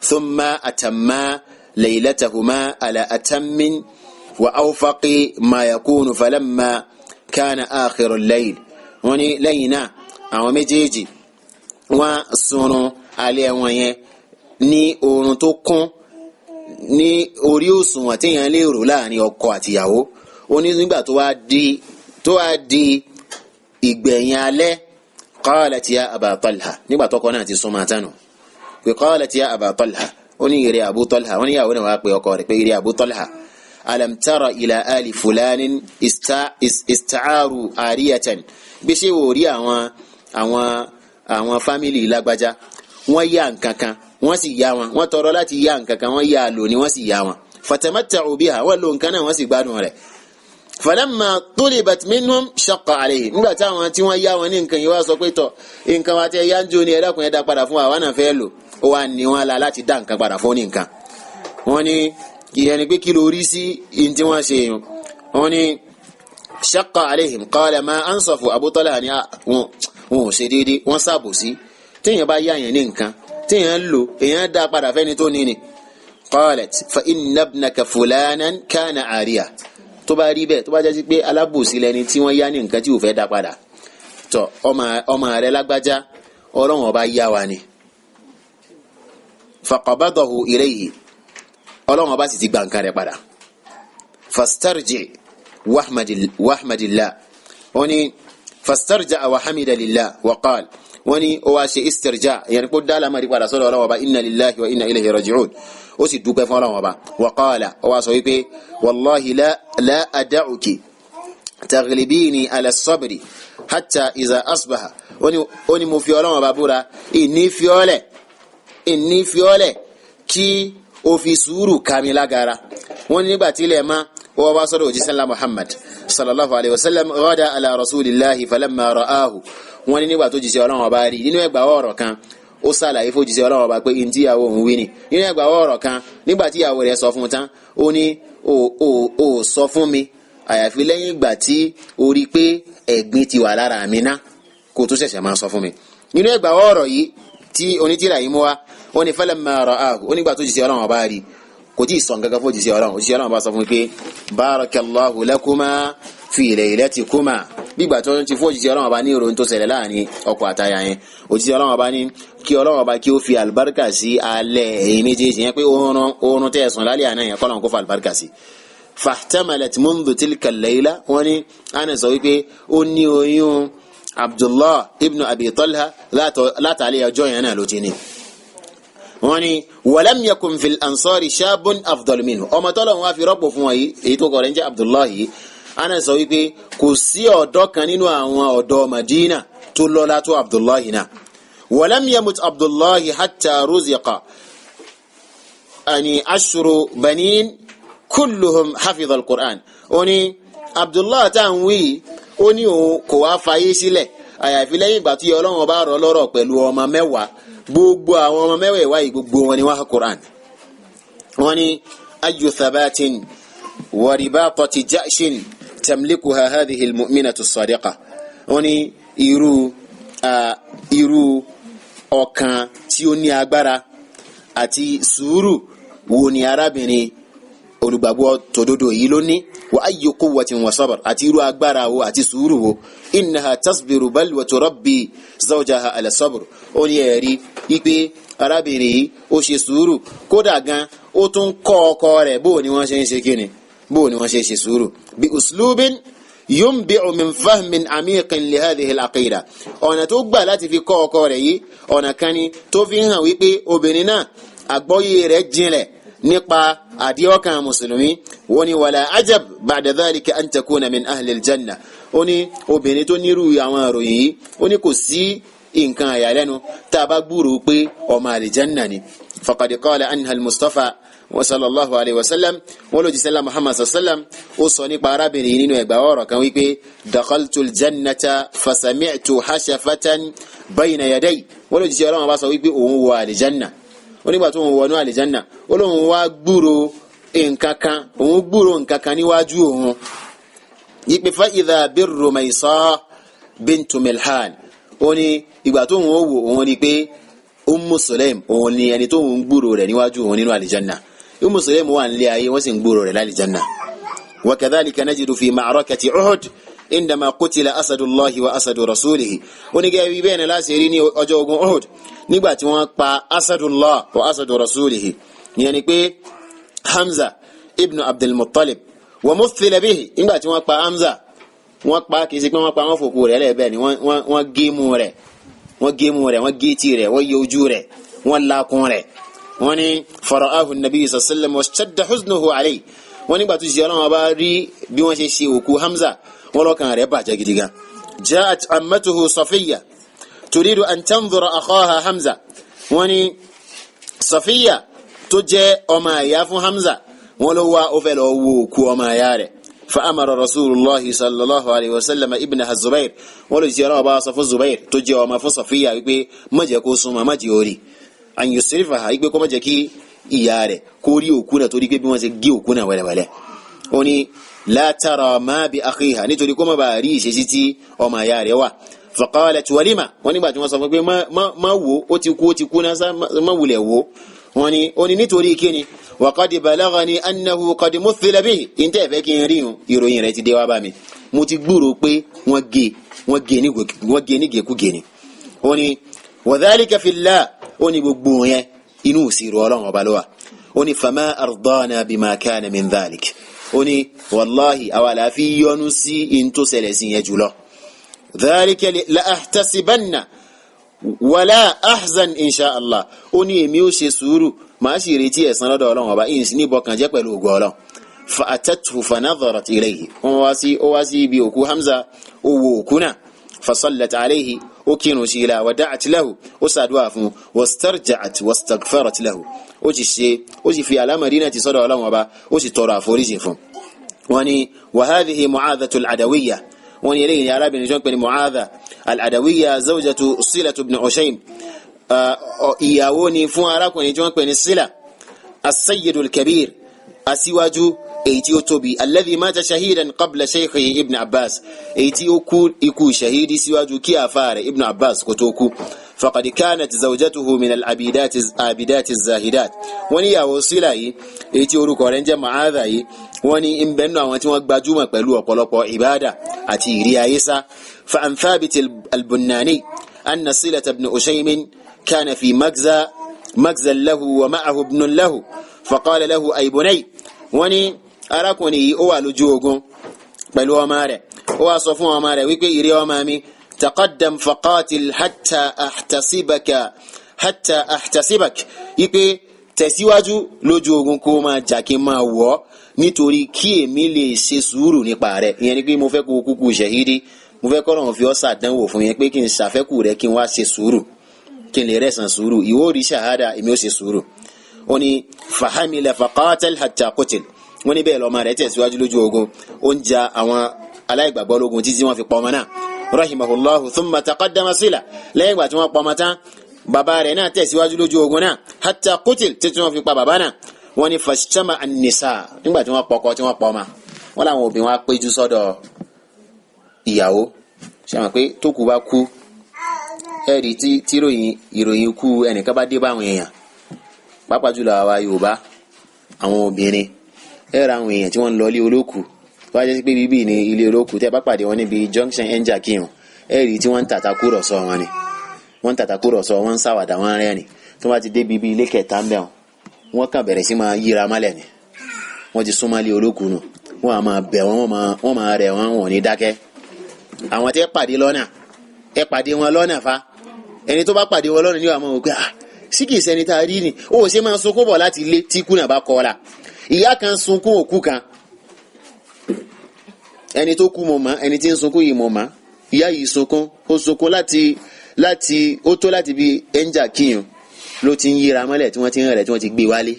Thumma atamma laylatahuma ala atammin wa awfaqi ma yakunu falamma kana akhiru al-layl. Wọ́n ní lẹ́yìn náà àwọn méjèèjì wọ́n sunrun alẹ́ wọn yẹn ní oorun tó kún ní orí òṣùwọ̀n téèyàn lè rò láàrin ọkọ àtìyàwó. Ó ní nígbà tó wá di ìgbẹ̀yìn alẹ́, qalat ya Aba Talha, nígbà tọkọ náà ti súnmọ́ àtànù pé qalat ya Aba Talha, ó ní ìrẹ Abu Talha, wọ́n ní ìyàwó náà wá pé ọkọ rẹ̀ pé ìrẹ Abu Talha, alam tara ila ali fulanin ista'aru ariyatan, bí ṣé wò rí àwọn fámìlì lágbájá, wọ́n yá nǹkan kan, wọ́n sì yá wọn, wọ́n tọrọ láti yá nǹkan kan, wọ́n yá lò ní wọ́n sì yá wọn. Fatamatta'u biha, wọ́n lo nǹkan náà wọ́n sì gbádùn rẹ̀. Falamma tulibat minhum shaqqa alayhim, nígbà táwọn tí wọ́n yá wọn ní nǹkan yìí wá sọ pé tọ̀ nǹkan wa tẹ yá ń jó ni ẹ dákun ẹ dá padà fún wa, àwa náà fẹ́ lò ó, wá ní wọn la láti dá nǹkan padà fún ní nǹkan. Wọ́n ní ìyẹn ni pé kí ló rí sí in tí wọ́n ṣe yun. Wọ́n ní shaqqa alayhim qala ma ansafu. Abu Talha ni wọn ò ṣe déédéé, wọ́n ṣàbòsí. Téèyàn bá yá yẹn ní nǹkan téèyàn ń lò, èèyàn dá padà fẹ́ni tó ní ni. Qalat fa inna ibnaka fulanan kana ariya. Tó bá rí bẹ́ẹ̀, tó bá jásí pé alábòsí lẹni tí wọ́n yá ní nǹkan tí ò fẹ́ dá padà, tọ ọmọ rẹ lágbájá, Ọlọ́run ọba yá wa ni. Faqabadahu ilayhi, Ọlọ́run ọba sì ti gba nǹkan rẹ̀ padà. Fastarji wahmadillah. Wọ́n ní fastarja wa hamida lillah wa qal. Wọ́n ní ó wá ṣe istirja, yẹn kó dá lamari padà sọ́dọ̀ Ọlọ́run ọba, inna lillahi wa inna ilayhi raji'un. Ó sì dúpẹ́ fún Ọlọ́run ọba. Wa qala, ó wá sọ wípé wallahi la ada'uki taghlibini ala sabri hatta iza asbaha. Ó ní mo fi Ọlọ́run ọba búra, ìní fiọ́lẹ̀ kí o fi sùúrù kami lágara. Wọ́n ní nígbà tí ilẹ̀ ma, wọ́n wá sọ́dọ̀ òjíṣẹ́ ńlá Muhammad sallallahu alayhi wa sallam. Ghada ala rasulillahi falamma ra'ahu. Wọ́n ní nígbà tó jíṣẹ́ Ọlọ́run ọba rí, nínú ẹgbàá ọ̀rọ̀ kan ó ṣàlàyé fún òjíṣẹ́ Ọlọ́run ọba pé ntí ìyàwó òun wí ni. Nínú ẹgbàá ọ̀rọ̀ kan, nígbà tí ìyàwó rẹ̀ sọ fún un tán, ó ní o sọ fún mi àyàfi lẹ́yìn ìgbà tí o rí pé ẹ̀gbin ti wà lára mi ná, kó tó ṣẹ̀ṣẹ̀ máa sọ fún mi. Nínú ẹgbàá ọ̀rọ̀ yìí tí onítìrà yìí mú wa, ó ní falamma ra'ahu, ó nígbà tó jíṣẹ́ Ọlọ́run ọba rí, kò tí ì sọ nǹkan kan fún òjíṣẹ́ Ọlọ́run. Òjíṣẹ́ Ọlọ́run bá sọ fún mi pé barakallahu lakuma fi laylatikuma. Gbígbà tó ń ti fún òjíṣẹ́ Ọlọ́run ọba ní ìròyìn tó ṣẹlẹ̀ láàrin ọkọ àtaya yẹn, òjíṣẹ́ Ọlọ́run ọba ní kí Ọlọ́run ọba kí ó fi àlùbáríkà sí alẹ́ ẹ̀yin méjèèjì yẹn, pé oorun tẹ́ ẹ sùn lálẹ́ àná yẹn, kọ́lọ́n kó fa àlùbáríkà sí. Fahtamalat mundu tilka layla. Wọ́n ní Anas sọ wípé ó ní oyún Abdullah ibn Abi Talha látàlẹ́ ọjọ́ yẹn náà ló ti ní. Wọ́n ní walam yakun fil ansari shabun afdal minhu. Ọmọ tọ́lọ̀ wọn fi rọ́pò fún wọn yìí, èyí tó kọ̀ rẹ̀ ń jẹ́ Abdullah yìí, Anas sọ wípé kò sí ọ̀dọ́ kan nínú àwọn ọ̀dọ́ Madina tó lọ́lá tó Abdullahi náà. Walam yamut Abdullahi hatta ruziqa ani ashru banin kulluhum hafidha al-Qur'an. Ó ní Abdullahi tá à ń wí, ó ní òun kò wá fayé sílẹ̀ àyàfi lẹ́yìn ìgbà tí Ọlọ́run bá rọ̀ lọ́rọ̀ pẹ̀lú ọmọ 10. Gbogbo àwọn ọmọ mẹ́wẹ̀ẹ̀wá yìí, gbogbo wọn ni wọ́n ha Qur'an. Wọ́n ní ayu thabatin wa ribatati ja'shin tamlikuha hadhihi almu'minatu as-sadiqa. Wọ́n ní irú ọkàn tí ó ní agbára àti sùúrù wo ni arábìnrin olùgbàgbọ́ tòdodo yìí ló ní. Wa ayyu quwwatin wa sabr, àti irú agbára wo àti sùúrù wo. Innaha tasbiru bal wa turabbi zawjaha ala sabr. Ó ní ẹ̀rí ipe arábìnrin yìí ó ṣe sùúrù, kódà gan ó tún kọ́ ọkọ rẹ̀ bó ni wọ́n ṣe ń ṣe kíni, bó ni wọ́n ṣe ṣe sùúrù. Bi uslubin yunbi'u min fahmin amiqin li hadhihi al-aqida. Ọ̀nà tó gbà láti fi kọ́ ọkọ rẹ̀ yìí, ọ̀nà kan ni tó fi hàn wípé obìnrin náà àgbọ́yé rẹ̀ jinlẹ̀ nípa àdíọ́kàn mùsùlùmí. Wọ́n ní wàlá ajab ba'da dhalika an takuna min ahli aljanna. Ó ní obìnrin tó nírú àwọn ìròyìn yìí, ó ní kò sí nǹkan àyàlẹ́nu tá a bá gbúròó pé ọmọ àlìjánná ni. Faqad qala anha al-Mustafa wa sallallahu alayhi wa sallam. Wọ́n lòdì sẹ́lá Muhammad sallam, ó sọ nípa arábìnrin yìí nínú ẹgbàá ọ̀rọ̀ kan wípé dakhaltu aljannata fasami'tu hashafatan bayna yaday. Wọ́n lòdì sẹ́lá Ọlọ́run bá sọ wípé òun wọ àlìjánná. Ó nígbà tó ń wọnú àlìjánná, ó lóun wá gbúrò nǹkan kan, òun gbúrò nǹkan kan níwájú òun yípe fa idha bir-Rumaysa bintu Milhan. Ó ní ìgbà tó ń wò òun rí pé Ummu Sulaim òun ni ẹni tó ń gbúrò rẹ̀ níwájú òun nínú àlìjánná. Ummu Sulaim wà nílé ayé, wọ́n sì ń gbúrò rẹ̀ lálìjánná. Wa kadhalika najidu fi ma'rakati Uhud indama qutila asadullahi wa asadu rasulihi. Ó ní gẹ́gẹ́ bí bẹ́ẹ̀ ni láti rí ní ọjọ́ ogun Uhud nígbà tí wọ́n pa asadullah wa asadu rasulihi, ìyẹn ni pé Hamza ibn Abdul Muttalib wa muthila bihi. Nígbà tí wọ́n pa Hamza, wọ́n pa kì í ṣe pé wọ́n pa wọ́n fòkú rẹ̀ lẹ́ẹ̀bẹ́ẹ̀ ni, wọ́n gé mú rẹ̀, wọ́n gé mú rẹ̀, wọ́n gé etí rẹ̀, wọ́n yẹ ojú rẹ̀, wọ́n lakun rẹ̀. Wọ́n ní fara'ahu nabi sallallahu alayhi wa sallam washtadda huznuhu alayhi. Wọ́n nígbà tó ṣe Ọlọ́run bá rí bí wọ́n ṣe ṣe òkú Hamza, wọ́n lọ́kàn rẹ̀ bàjẹ́ gidi gan. Ja'at ammatuhu Safiya turidu an tanzura akhaha Hamza. Wọ́n ní Safiya tó jẹ́ ọmọ àyà fún Hamza, wọ́n ló wá ó fẹ́ lọ wo òkú ọmọ àyà rẹ̀. Fa amara Rasulullahi sallallahu alayhi wa sallam ibnaha Zubair. Wọ́n lè ṣe Ọlọ́run bá sọ fún Zubair tó jẹ́ ọmọ fún Safiya wípé má jẹ́ kó súnmọ́, má jẹ́ orí an yusrifaha, wípé kó má jẹ́ kí ìyá rẹ̀ kó rí òkú náà, torí pé bí wọ́n ṣe gé òkú náà wẹ́lẹ́wẹ́lẹ́. Ó ní la tara ma bi akhiha, nítorí kó má bàa rí ìṣesí tí ọmọ ìyá rẹ̀ wà. Faqalat walima, wọ́n nígbà tí wọ́n sọ fún pé má wo, ó ti kú, ó ti kú náà, má wulẹ̀ wo. Wọ́n ní, ó ní nítorí kíni? Wa qad balaghani annahu qad muthila bihi, ntẹ́ ẹ̀fẹ́ kí n rí ìròyìn rẹ̀ ti dé wá bá mi, mo ti gbúrò pé wọ́n gé ní gèkúgè ni. Ó ní wa dhalika fillah, ó ní gbogbo yẹn inú ìṣirò Ọlọ́run Ọba ló wà. Ó ní fama ardana bima kana min dhalik, ó ní wàláhì àwa la fi yọ́nú sí in tó ṣẹlẹ̀ sí yẹn jùlọ. Dhalika la ahtasibanna wala ahzan insha Allah, ó ní èmi ó ṣe sùúrù, màá sì retí ẹ̀san lọ́dọ̀ Ọlọ́run Ọba, ìyìn sí ní bọkàn jẹ́ pẹ̀lú ògo Ọlọ́run. Fa atathu fa nadharat ilayhi, wọ́n wá sí, ó wá sí ibi òkú Hamza, ó wo òkú náà. Fa sallat alayhi, ó kírun sí ilà, wa da'at lahu, ó ṣàdúrà fún, wastarja'at wastaghfarat lahu, ó sì ṣe, ó sì fi àlámọ̀rí náà ti sọ́dọ̀ Ọlọ́run Ọba, ó sì tọrọ àforíjì fún. Wọ́n ní wa hadhihi Mu'adhatu al-Adawiyya, wọ́n ní eléyìí ní arábìnrin tí wọ́n pè ní Mu'adha al-Adawiyya, zawjatu Silatu ibn Ushaym, ìyàwó ni fún arákùnrin tí wọ́n pè ní Sila as-Sayyid al-Kabir, aṣíwájú èyí tí ó tóbi, alladhi mata shahidan qabla shaykhihi Ibn Abbas, èyí tí ó kú ikú shahidi síwájú kí àfa rẹ̀ Ibn Abbas kó tó kú. Faqad kanat zawjatuhu min al-abidati abidati zahidat, wọ́n ní ìyàwó Sila yìí, èyí tí orúkọ rẹ̀ ń jẹ́ Mu'adha yìí, wọ́n ní ń bẹ nínú àwọn tí wọ́n gbajúmọ̀ pẹ̀lú ọ̀pọ̀lọpọ̀ ìbáàdà àti ìrí ayé sá. Fa an Thabit al-Bunnani anna Silata ibn Ushaymin kana fi magza lahu wa ma'ahu ibnun lahu, faqala lahu ay bunay. Wọ́n ní arákùnrin yìí, ó wà lójú ogun pẹ̀lú ọmọ rẹ̀, ó wá sọ fún ọmọ rẹ̀ wípé, ìrẹ́ ọmọ mi, taqaddam faqatil hatta ahtasibaka, hatta ahtasibak, wípé tẹ̀síwájú lójú ogun, kó máa jà kí n máa wọ̀ ọ́, nítorí kí èmi lè ṣe sùúrù nípa rẹ̀. Ìyẹn ni pé mo fẹ́ kó kúkú ṣẹ̀hídì, mo fẹ́ kọ́ lọ́run fi ọ́ ṣàdánwò fún yẹn, pé kí n ṣàfẹ́kù rẹ̀, kí n wá ṣe sùúrù, kí n lè rẹ̀sán sùúrù. Ìwọ rí ṣàhádà, èmi ó ṣe sùúrù. Ó ní fahamila faqatal hatta qutil, wọ́n ní bẹ́ẹ̀ lọ́mọ rẹ̀ tẹ̀síwájú lójú ogun, ó ń ja àwọn aláìgbàgbọ́ lógun títí wọ́n fi pọ̀ ọmọ náà, rahimahullahu. Thumma taqaddama Sila, lẹ́yìn ìgbà tí wọ́n pọ̀ ọmọ tán, bàbá rẹ̀ náà tẹ̀síwájú lójú ogun náà, hatta qutil, títí wọ́n fi pa bàbá náà. Wọ́n ní fashtama an-nisa, nígbà tí wọ́n pọkọ tí wọ́n pọ̀ ọmọ, wọ́n làwọn obìnrin wá péjú sọ́dọ̀ ìyàwó. Ṣe àwọn pé tó kú bá kú, ẹ̀rí tí ìròyìn ikú ẹnìkan bá dé bá àwọn èèyàn, pàápàá jùlọ àwa Yorùbá, àwọn obìnrin, ẹ ra àwọn èèyàn tí wọ́n ń lọ ilé olókù. Tó bá jẹ́ pé bíbí ní ilé olókù, tẹ́ bá pàdé wọn níbi junction enja kírun, ẹ rí tí wọ́n ń tàtàkùrọ̀sọ wọn ni, wọ́n ń tàtàkùrọ̀sọ, wọ́n ń ṣàwàdà, wọ́n ń rẹ́rìn. Tó bá ti dé bíbí ilé kẹta ń bẹ̀ wọn, wọ́n kàn bẹ̀rẹ̀ sí máa yíra mọ́lẹ̀ ni. Wọ́n ti súnmọ́ ilé olókù nù, wọ́n á máa bẹ̀ wọ́n, wọ́n máa rẹ̀ wọ́n, wọ́n ní dákẹ́. Àwọn tẹ́ pàdé lọ́nà, ẹ pàdé wọn lọ́nà fa, ẹni tó bá pàdé wọn lọ́nà ní wàá máa wò pé, ah, sí kìí ṣẹni tá a rí ni, ó ṣe máa sunkún bọ̀ láti ilé tí ikú náà bá kọ́ la. Ìyá kan sunkún òkú kan, ẹni tó kú mọ̀ mọ́, ẹni tí ń sunkún yìí mọ̀ mọ́. Ìyá yìí sunkún, ó sunkún láti ó tó láti bí ẹnjà kíyàn ló ti ń yíra mọ́lẹ̀, tí wọ́n ti ń rẹ̀, tí wọ́n ti gbé wálé,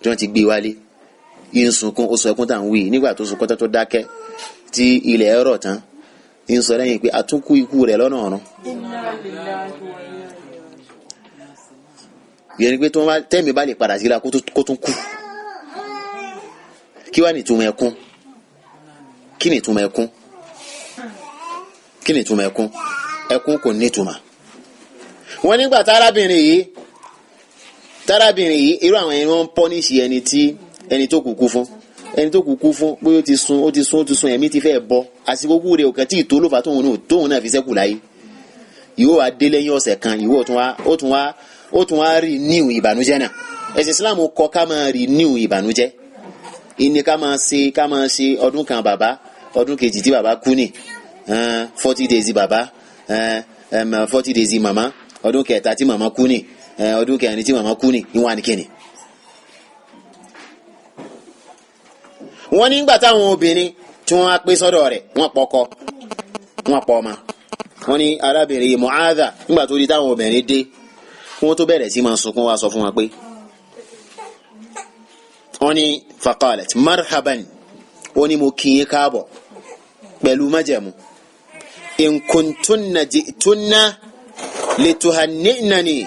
tí wọ́n ti gbé wálé, yìí ń sunkún. Ó sọ ẹkún tá à ń wí. Nígbà tó sunkún tó dákẹ́, tí ilẹ̀ ẹ̀rọ tán, ń sọ lẹ́yìn pé àtúnkù ikú rẹ̀ lọ́nà ọ̀run. Yẹn ni pé tẹ́mi bá lè padà síra kó tún kú, kí wàá ní ìtumọ̀ ẹkún? Kí ni ìtumọ̀ ẹkún? Kí ni ìtumọ̀ ẹkún? Ẹkún kò ní ìtumọ̀. Wọ́n nígbà tárábìnrin yìí, irú àwọn ẹni wọ́n ń pọ́níṣì ẹni tí ẹni tó kú kú fún, ẹni tó kú kú fún, bóyá ó ti sun, ó ti sun, ó ti sun, ẹ̀mí ti fẹ́ bọ́, àsìkò kú rẹ̀ òkè tí ì tó ló fà tóun náà fi sẹ́kù láyé. Ìwọ wa dé lẹ́yìn ọ̀sẹ̀ kan, ìwọ ó tún wá rí níwù ìbànújẹ́ náà. Ẹ̀sìn Islam kọ́ ká máa rí níwù ìbànújẹ́ ìní, ká máa ṣe ọdún kan bàbá, ọdún kejì tí bàbá kú ní 40 days bàbá, 40 days màmá, ọdún kẹta tí màmá kú ní, ọdún kẹrin tí màmá kú ní, ìwọ̀n àníkẹ́ni. Wọ́n nígbà táwọn obìnrin tí wọ́n á pé sọ́dọ̀ rẹ̀, wọ́n pọkọ, wọ́n pọ̀ ọmọ. Wọ́n ní arábìnrin Mu'adha, nígbà tó di táwọn obìnrin dé, wọ́n tó bẹ̀rẹ̀ sí máa sunkún, wá sọ fún wọn pé, wọ́n ní faqalat marhaban, ó ní mo kí yín káàbọ̀ pẹ̀lú májẹ̀mú, in kuntunna ji'tunna lituhanni'nani,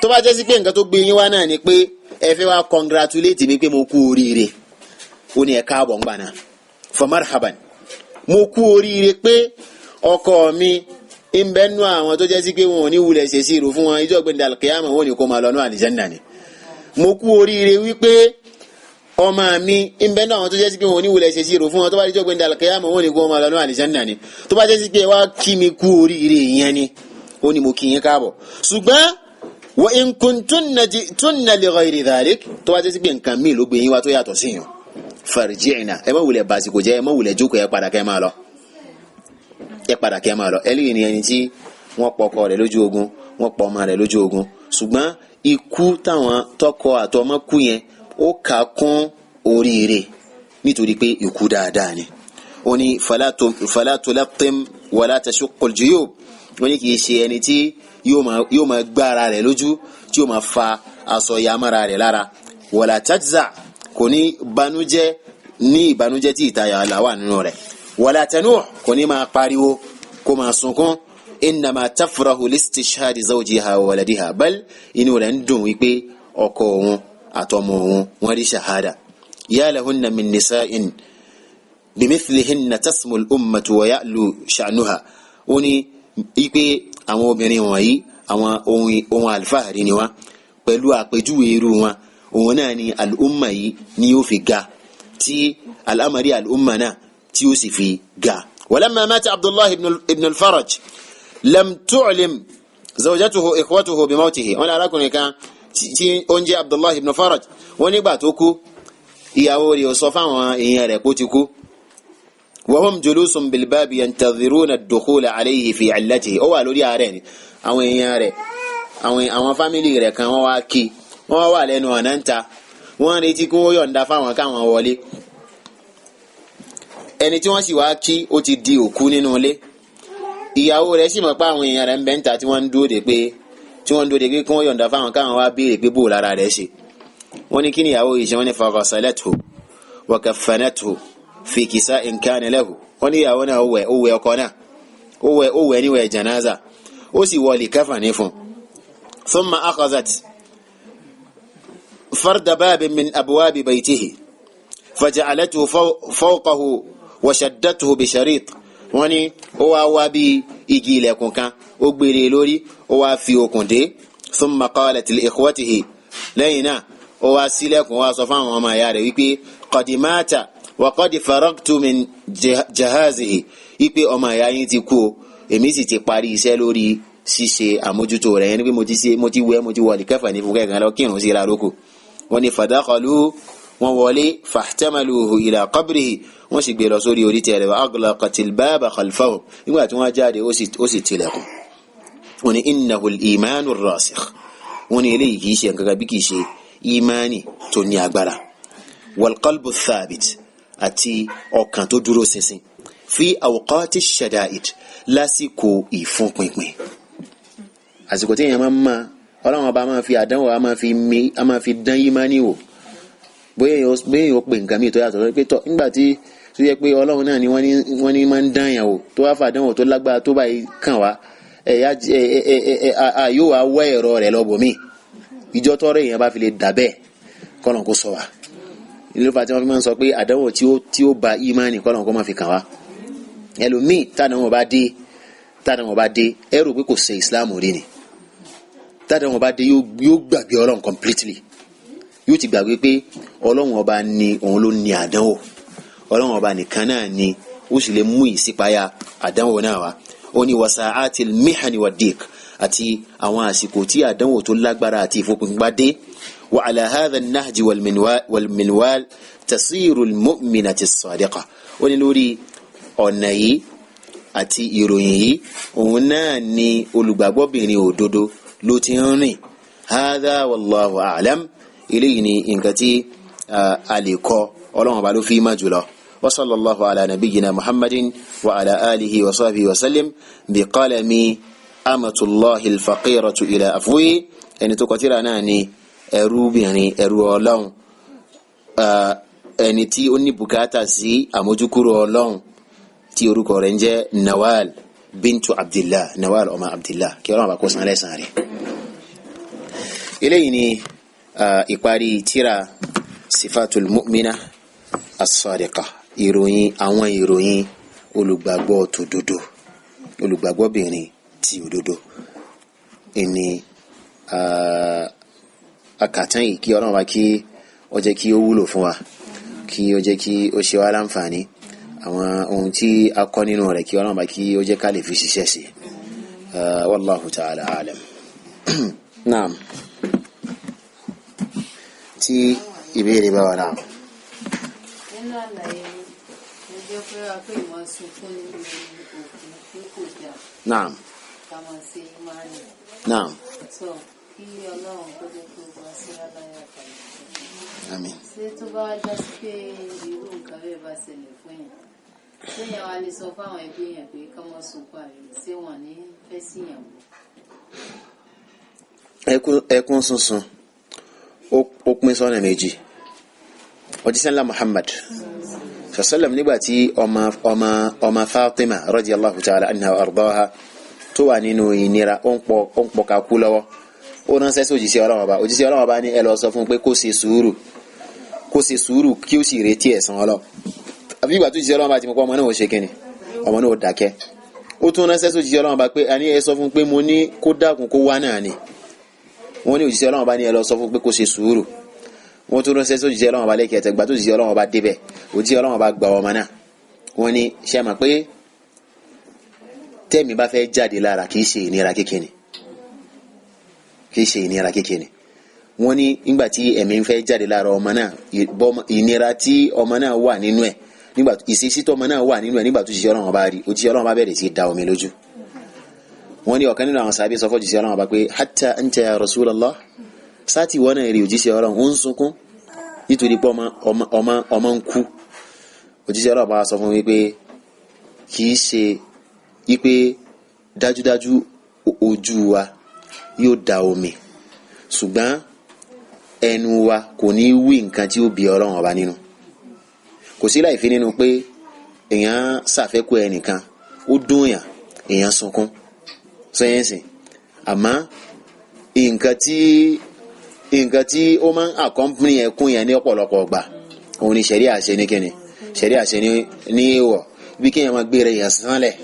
tó bá jẹ́ sí pé nǹkan tó gbé yín wá náà ni pé ẹ fẹ́ wá congratulate mi pé mo kú oríire. Ó ní ẹ káàbọ̀ ńgbà náà, fa marhaban, mo kú oríire pé ọkọ mi ń bẹ nú àwọn tó jẹ́ sí pé wọn ò ní wulẹ̀ ṣe sí irú fún wọn ìjọ gbẹ̀ndẹ̀ alkiyama, wọn ò ní kó máa lọ ní àlìjánnà ni. Mo kú oríire wípé ọmọ mi ń bẹ nú àwọn tó jẹ́ sí pé wọn ò ní wulẹ̀ ṣe sí irú fún wọn, tó bá ìjọ gbẹ̀ndẹ̀ alkiyama, wọn ò ní kó máa lọ ní àlìjánnà ni. Tó bá jẹ́ sí pé wá kí mi kú oríire yẹn ni, ó ní mo kí yín káàbọ̀. Ṣùgbọ́n wa in kuntunna ji'tunna li ghayri dhalik, tó bá jẹ́ sí pé nǹkan míì ló gbé yín wá tó yàtọ̀ sí yàn, farji'na, ẹ má wulẹ̀ bàsìkò jẹ́, ẹ má wulẹ̀ jókòó, ẹ padà kẹ́ máa lọ, ẹ padà kẹ́ máa lọ. Eléyìí ni ẹni tí wọ́n pọkọ rẹ̀ lójú ogun, wọ́n pọ ọmọ rẹ̀ lójú ogun, ṣùgbọ́n ikú táwọn tọkọ àtọmọ kú yẹn, ó kà kún oríire nítorí pé ikú dáadáa ni. Ó ní fala tulattim wala tashuqqul juyub. Ó ní kì í ṣe ẹni tí yóò máa gbá ara rẹ̀ lójú, tí yóò máa fa aṣọ yamára rẹ̀ lára. Wala tajza, kò ní banújẹ́ ní ìbànújẹ́ tí ìtayà là wà nínú rẹ̀. Wala tanuh, kò ní máa pariwo kó máa sunkún. Innama tafrahu listishhadi zawjiha wa waladiha, bal inú rẹ̀ ń dùn wípé ọkọ òun àtọmọ òun wọ́n rí shahada. Ya lahunna min nisa'in bimithlihinna tasmul ummatu wa ya'lu sha'nuha. Ó ní wípé àwọn obìnrin wọ̀nyí, àwọn ohun alfahari ni wọ́n. Pẹ̀lú àpèjúwe irú wọn, òun náà ni al'umma yìí ni yóò fi ga, tí al'amari al'umma náà tí ó sì fi ga. Walamma mata Abdullahi ibn al-Faraj lam tu'lim zawjatuhu ikhwatuhu bi mawtihi. Wọn ní arákùnrin kan tí ó ń jẹ́ Abdullahi ibn Faraj, wọn nígbà tó kú, ìyàwó rẹ̀ ò sọ fáwọn èèyàn rẹ̀ kó ti kú. Wa hum julusun bilbabi yantadhiruna ad-dukhula alayhi fi illatihi. Ó wà lórí àárẹ̀ ni àwọn èèyàn rẹ̀, àwọn fámìlì rẹ̀ kan, wọ́n wá kí wọ́n wà lẹ́nu ọ̀nà ń ta, wọ́n ń retí kí wọ́n yọ̀ǹda fáwọn káwọn wọlé. Ẹni tí wọ́n sì wá kí, ó ti di òkú nínú ilé. Ìyàwó rẹ̀ sì mọ̀ pé àwọn èèyàn rẹ̀ ń bẹ ń ta tí wọ́n ń dúró de pé kí wọ́n yọ̀ǹda fáwọn káwọn wá béèrè pé bó lára rẹ̀ ṣe. Wọ́n ní kí ni ìyàwó yìí ṣe? Wọ́n ní faghasalathu wa kaffanathu fi kisa'in kana lahu. Wọ́n ní ìyàwó náà ó wẹ̀, ó wẹ̀ ọkọ náà, ó wẹ̀ níwẹ̀ janaza, ó sì wọ lìkáfàní fún. Thumma akhazat farda babin min abwabi baytihi faja'alathu fawqahu wa shaddathu bi sharit. Wọ́n ní ó wá wá bí igi ilẹ̀kùn kan, ó gbére lórí, ó wá fi okùn dé. Thumma qalat li ikhwatihi, lẹ́yìn náà ó wá sílẹ̀kùn, wá sọ fáwọn ọmọ ìyá rẹ̀ wípé qad mata wa qad faragtu min jahazihi, wípé ọmọ ìyá yín ti kú o, èmi sì ti parí iṣẹ́ lórí ṣíṣe àmójútó rẹ̀, yẹn ni pé mo ti ṣe, mo ti wẹ̀, mo ti wọlé kẹfà ní fúnkẹ́ kan lọ kírun sí i lóko. Wọ́n ní fadakhalu, wọ́n wọlé, fahtamaluhu ila qabrihi, wọ́n sì gbé lọ sórí orí tẹ̀rẹ̀, wa aghlaqatil baba khalfahu. Nígbà tí wọ́n jáde, ó sì tilẹ̀kùn. Wọ́n ní innahu al-imanu ar-rasikh. Wọ́n ní eléyìí kìí ṣe nǹkan kan bí kìí ṣe ìmánì tó ní agbára, wal qalbu thabit, àti ọkàn tó dúró ṣinṣin, fi awqati shada'id, lásìkò ìfúnpinpin, àsìkò tí èèyàn máa ń ma ọlọ́run ọba máa fi àdánwò, a máa fi mi, a máa fi dán ìmánì wò, bóyá èèyàn ó pè nǹkan míì tó yàtọ̀ pé tọ́ nígbà tí tó yẹ pé ọlọ́run náà ni wọ́n ní máa ń dán yàn wò, tó wá fàdánwò tó lágbára tó báyìí kàn wá, ẹ̀ ẹ̀ ẹ̀ yóò wá wá ẹ̀rọ rẹ̀ lọ bòmíì. Ìjọ tọrọ èèyàn bá fi lè dà bẹ́ẹ̀, kọ́nà kó sọ wá. Ìlú fa tí wọ́n fi máa ń sọ pé àdánwò tí ó ba ìmánì, kọ́nà kó má fi kàn wá. Ẹlòmíì, tádánwò bá dé, ẹ rò pé kò ṣe ìsìláàmù rí ni. Tádánwò bá dé, yóò gbàgbé ọlọ́run completely, yóò ti gbàgbé pé ọlọ́run ọba ni òun ló ní àdánwò, ọlọ́run ọba nìkan náà ni ó sì lè mú ìṣípayá àdánwò náà wá. Ó ní wasa'atil mihani wa dik, àti àwọn àsìkò tí àdánwò tó lágbára àti ìfòpin bá dé. Wa ala hadha an-nahji wal-minwal tasiru al-mu'minati as-sadiqa. Ó ní lórí ọ̀nà yìí àti ìròyìn yìí, òun náà ni olùgbàgbọ́bìnrin òdodo ló ti ń rìn. Hadha wallahu a'lam. Eléyìí ni nǹkan tí a lè kọ, ọlọ́run ọba ló fi má jùlọ. Wa sallallahu ala nabiyyina Muhammadin wa ala alihi wa sahbihi wa sallim. Bi qalami amatullahi alfaqiratu ila afwi. Ẹni tó kọ tírà náà ni ẹrúbìnrin, ẹrú ọlọ́run, ẹni tí ó ní bùkátà sí àmójúkúrò ọlọ́run, tí orúkọ rẹ̀ ń jẹ́ Nawal bintu Abdillah, Nawal ọmọ Abdillah. Kí ọlọ́run bá kó san lẹ́san rẹ̀. Eléyìí ni ìparí tírà Sifatul Mu'mina. as-sadiqa, ìròyìn àwọn ìròyìn olùgbàgbọ́ tòdodo, olùgbàgbọ́bìnrin ti òdodo ìní akàtàn yìí. Kí Ọlọ́run wa kí ó jẹ́ kí ó wúlò fún wa, kí ó jẹ́ kí ó ṣe wá láǹfààní àwọn ohun tí a kọ́ nínú rẹ̀, kí Ọlọ́run bá kí ó jẹ́ ká lè fi ṣiṣẹ́ sí. Wallahu ta'ala alam. Naam, tí ìbéèrè bá wà náà. Nínú àlàyé, mo jẹ́ pé wá pé ìmọ̀ sunkún nínú òkú pé kò dáa. Naam. Ká máa ṣe ìmánì. Naam. So kí Ọlọ́run kó jẹ́ kí ó wá sí aláyà àtàlẹ́. Àmín. Ṣé tó bá já sí pé irú nǹkan bẹ́ẹ̀ bá ṣẹlẹ̀ fún yẹn, séèyàn wá lè sọ fáwọn ẹbí yẹn pé kí wọ́n sunkún àrí, ṣé wọ́n ní fẹ́ sí yẹn wò? Ẹkún sunsun ó pín sọ́nà méjì. Òjíṣẹ́ ńlá Muhammad sallam, nígbà tí ọmọ Fatima radiyallahu ta'ala anha wa ardaha tó wà nínú ìnira, ó ń pọ̀ ká kú lọ́wọ́, ó ránṣẹ́ sí òjíṣẹ́ Ọlọ́run Ọba. Òjíṣẹ́ Ọlọ́run Ọba ní ẹ lọ sọ fún un pé kó ṣe sùúrù, kó ṣe sùúrù, kí ó sì retí ẹ̀san Ọlọ́run. Àbí ìgbà tó òjíṣẹ́ Ọlọ́run Ọba ti mọ̀ pé ọmọ náà ó ṣe kíni, ọmọ náà ó dákẹ́, ó tún ránṣẹ́ sí òjíṣẹ́ Ọlọ́run Ọba pé àní ẹ sọ fún un pé mo ní kó dákun kó wá náà ni. Wọ́n ní òjíṣẹ́ Ọlọ́run Ọba ní ẹ lọ sọ fún un pé kó ṣe sùúrù. Wọ́n tún ránṣẹ́ sí òjíṣẹ́ Ọlọ́run Ọba lẹ́kẹ̀ẹ́tẹ̀. Gbà tó òjíṣẹ́ Ọlọ́run Ọba débẹ̀, òjíṣẹ́ Ọlọ́run Ọba gba ọmọ náà. Wọ́n ní ṣe mọ̀ pé tẹ́mi bá fẹ́ jáde lára, kì í ṣe ìnira kékeré, kì í ṣe ìnira kékeré. Wọ́n ní nígbà tí ẹ̀mí ń fẹ́ jáde lára ọmọ náà, ìnira tí ọmọ náà wà nínú ẹ̀, nígbà ìṣesí tó ọmọ náà wà nínú ẹ̀, nígbà tó òjíṣẹ́ Ọlọ́run Ọba rí, òjíṣẹ́ Ọlọ́run Ọba bẹ̀rẹ̀ sí da omi lójú. Wọ́n ní ọ̀kan nínú àwọn sàbí sọ fún òjíṣẹ́ Ọlọ́run Ọba pé hatta anta ya Rasulallah, sáàtì wọ́n náà rí òjíṣẹ́ Ọlọ́run ó ń sunkún nítorí pé ọmọ ń kú. Òjíṣẹ́ Ọlọ́run Ọba sọ fún mi pé kì í ṣe wípé dájúdájú ojú wa yóò da omi, ṣùgbọ́n ẹnu wa kò ní wí nǹkan tí ó bí Ọlọ́run Ọba nínú. Kò sí láìfi nínú pé èèyàn ṣàfẹ́kù ẹnìkan, ó dùn yàn, èèyàn sunkún sẹ́yìnsìn, àmọ́ nǹkan tí ó máa ń accompany ẹkún yẹn ní ọ̀pọ̀lọpọ̀ ọgbà, òun ni ṣẹ̀ríà ṣe ní kíni, ṣẹ̀ríà ṣe ní èèwọ̀. Bí kéèyàn máa gbé rẹ̀ yàn sánlẹ̀,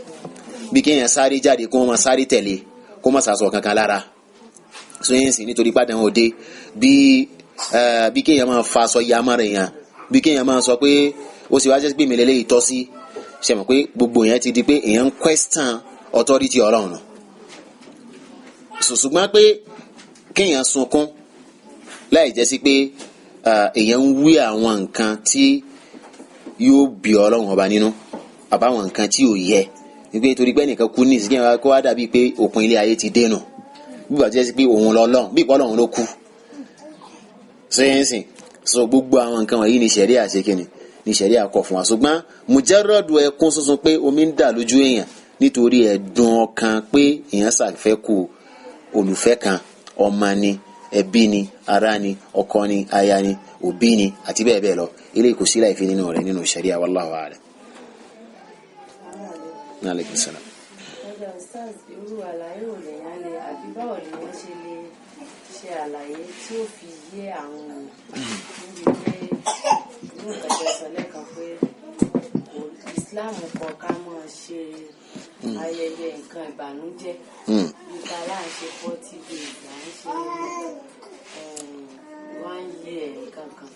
bí kéèyàn sáré jáde kó máa sáré tẹ̀lé, kó má sàṣọ kankan lára sẹ́yìnsìn nítorí pàdánù òde, bí kéèyàn máa fa aṣọ ya mọ́ra èèyàn, bí kéèyàn máa sọ pé ó sì wá jẹ́ pé mi lélẹ́yìí tọ́ sí. Ṣe mọ̀ pé gbogbo yẹn ti di pé èèyàn ń question authority Ọlọ́run nù. Ṣùgbọ́n pé kéèyàn sunkún láì jẹ́ sí pé èèyàn ń wí àwọn nǹkan tí yóò bí Ọlọ́run Ọba nínú, àbáwọn nǹkan tí ò yẹ, wípé torí pé ẹnìkan kú ní ìsìnkú kó wá dàbí pé òpin ilé ayé ti dénú, bí wàá jẹ́ sí pé òun lọ́lọ́run, bí ìpọ́ Ọlọ́run ló kú sẹ́yìnsìn. So gbogbo àwọn nǹkan wọ̀nyí ni ṣẹ̀ríà ṣe kíni, ni ṣẹ̀ríà kọ̀ fún wa. Ṣùgbọ́n mùjẹ́rọ̀dù ẹkún sunsun pé omi ń dà lójú èèyàn nítorí ẹ̀dùn ọkàn pé èèyàn ṣàfẹ́kù olùfẹ́ kan, ọmọ ni, ẹbí ni, ará ni, ọkọ ni, aya ni, òbí ni, àti bẹ́ẹ̀ bẹ́ẹ̀ lọ, eléyìí kò sí láì fi nínú rẹ̀ nínú ṣẹ̀ríà. Wallahu a'lam. Aleykum salaam. Ẹgbẹ́ Ustaz, irú àlàyé ò lè yán lè, àbí báwo ni wọ́n ṣe lè ṣe àlàyé tí ó fi yé àwọn èèyàn níbi pé irú nǹkan tẹ́ sọ lẹ́ẹ̀kan pé Islam kọ̀ ká máa ṣe ayẹyẹ nǹkan ìbànújẹ́, bí ká là ń ṣe 40 days, là ń ṣe 1 year, nǹkan kan.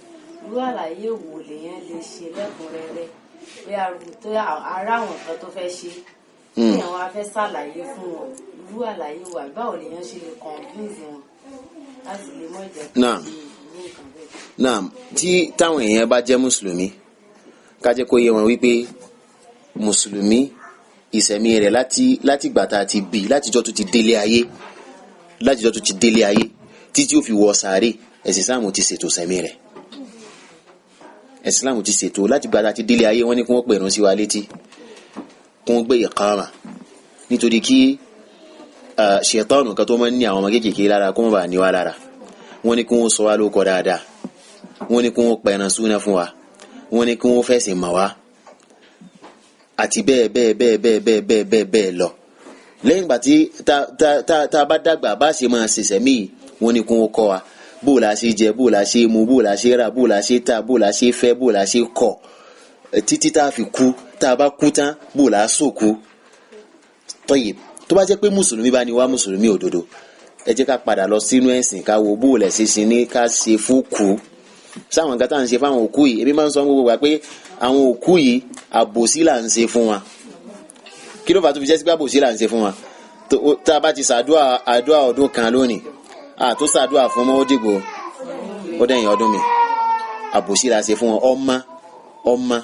Irú àlàyé wo lèyàn lè ṣe lẹ́kùnrẹ́rẹ́ pé tó ara àwọn kan tó fẹ́ ṣe, téèyàn wá fẹ́ ṣàlàyé fún wọn, irú àlàyé wo, àbí báwo lèyàn ṣe lè convince wọn láti lè mọ̀ jẹ́ kó ṣe irú nǹkan bẹ́ẹ̀? Naam, tí táwọn èèyàn bá jẹ́ mùsùlùmí, ká jẹ́ kó yé wọn wípé mùsùlùmí, ìsẹ̀mí rẹ̀ láti ìgbà tá a ti bí, látijọ́ tó ti délé ayé, látijọ́ tó ti délé ayé títí ó fi wọ sàárè, ẹ̀sìn Islam ti ṣètò sẹ̀mí rẹ̀. Ẹ̀sìn Islam ti ṣètò láti ìgbà tá a ti délé ayé. Wọ́n ní kí wọ́n pèrún sí wa létí, kí wọ́n gbé ìkámà, nítorí kí ṣètọ́nù kan tó máa ń ní àwọn ọmọ kéékèèké lára kó má bàa ní wa lára. Wọ́n ní kí wọ́n sọ wá lóko dáadáa, wọ́n ní kí wọ́n pẹran súná fún wa, wọ́n ní kí wọ́n fẹ̀sìn mọ̀ wá, àti bẹ́ẹ̀ bẹ́ẹ̀ bẹ́ẹ̀ bẹ́ẹ̀ bẹ́ẹ̀ bẹ́ẹ̀ bẹ́ẹ̀ bẹ́ẹ̀ lọ. Lẹ́yìn ìgbà tí tá a bá dàgbà, bá ṣe máa ṣẹ̀ṣẹ̀ míì, wọ́n ní kí wọ́n kọ́ wa. Bó la ṣe jẹ, bó la ṣe mu, bó la ṣe rà, bó la ṣe tà, bó la ṣe fẹ́, bó la ṣe kọ̀, títí tá a fi kú. Tá a bá kú tán, bó la sòkú. Tọ́yì, tó bá jẹ́ pé mùsùlùmí bá ní wá, mùsùlùmí òdodo, ẹ jẹ́ ká padà lọ sínú ẹ̀sìn, ká wo bó lẹ̀ ṣe ṣe ní ká ṣe fún kú. Sáwọn nǹkan tá à ń ṣe fáwọn òkú yìí, èmi máa ń sọ gbogbo wa pé àwọn òkú yìí, àbòsí là ń ṣe fún wa. Kí ló fà tó fi jẹ́ sí pé àbòsí là ń ṣe fún wa? Tá a bá ti ṣàdúà àdúà ọdún kan lónìí, àtó ṣàdúà fún ọmọ, ó dìgbò, ó dẹ̀yìn ọdún mi. Àbòsí là ṣe fún wọn. Ọmọ ọmọ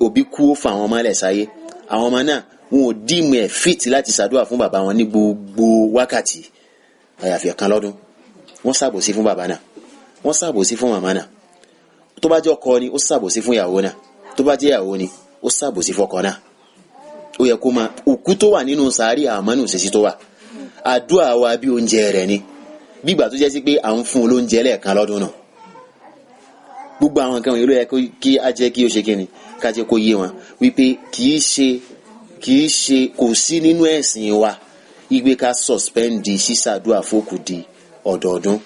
òbí kú, ó fa àwọn ọmọ lẹ̀ sáyé. Àwọn ọmọ náà, wọn ò dìímù ẹ̀ fìtì láti ṣàdúà fún bàbá wọn ní gbogbo wákàtí, àyàfi ẹ̀kan lọ́dún. Wọ́n ṣàbòsí fún bàbá náà, wọ́n ṣàbòsí fún màmá náà. Tó bá jẹ́ ọkọ ni, ó ṣàbòsí fún ìyàwó náà. Tó bá jẹ́ ìyàwó ni, ó ṣàbòsí fọ́kọ náà. Ó yẹ kó máa òkú tó wà nínú sàárì àmọ́ ní òṣèṣì tó wà, àdúrà wa bí oúnjẹ rẹ̀ ni, bí ìgbà tó jẹ́ sí pé à ń fún un lóúnjẹ lẹ́ẹ̀kan lọ́dún náà. Gbogbo àwọn nǹkan wọ̀nyí ló yẹ kí á jẹ́ kí ó ṣe kíni, ká jẹ́ kó yé wọn wípé kì í ṣe kò sí nínú ẹ̀sìn wa ìgbé ká suspend sísàdúà fókù di ọdọọdún.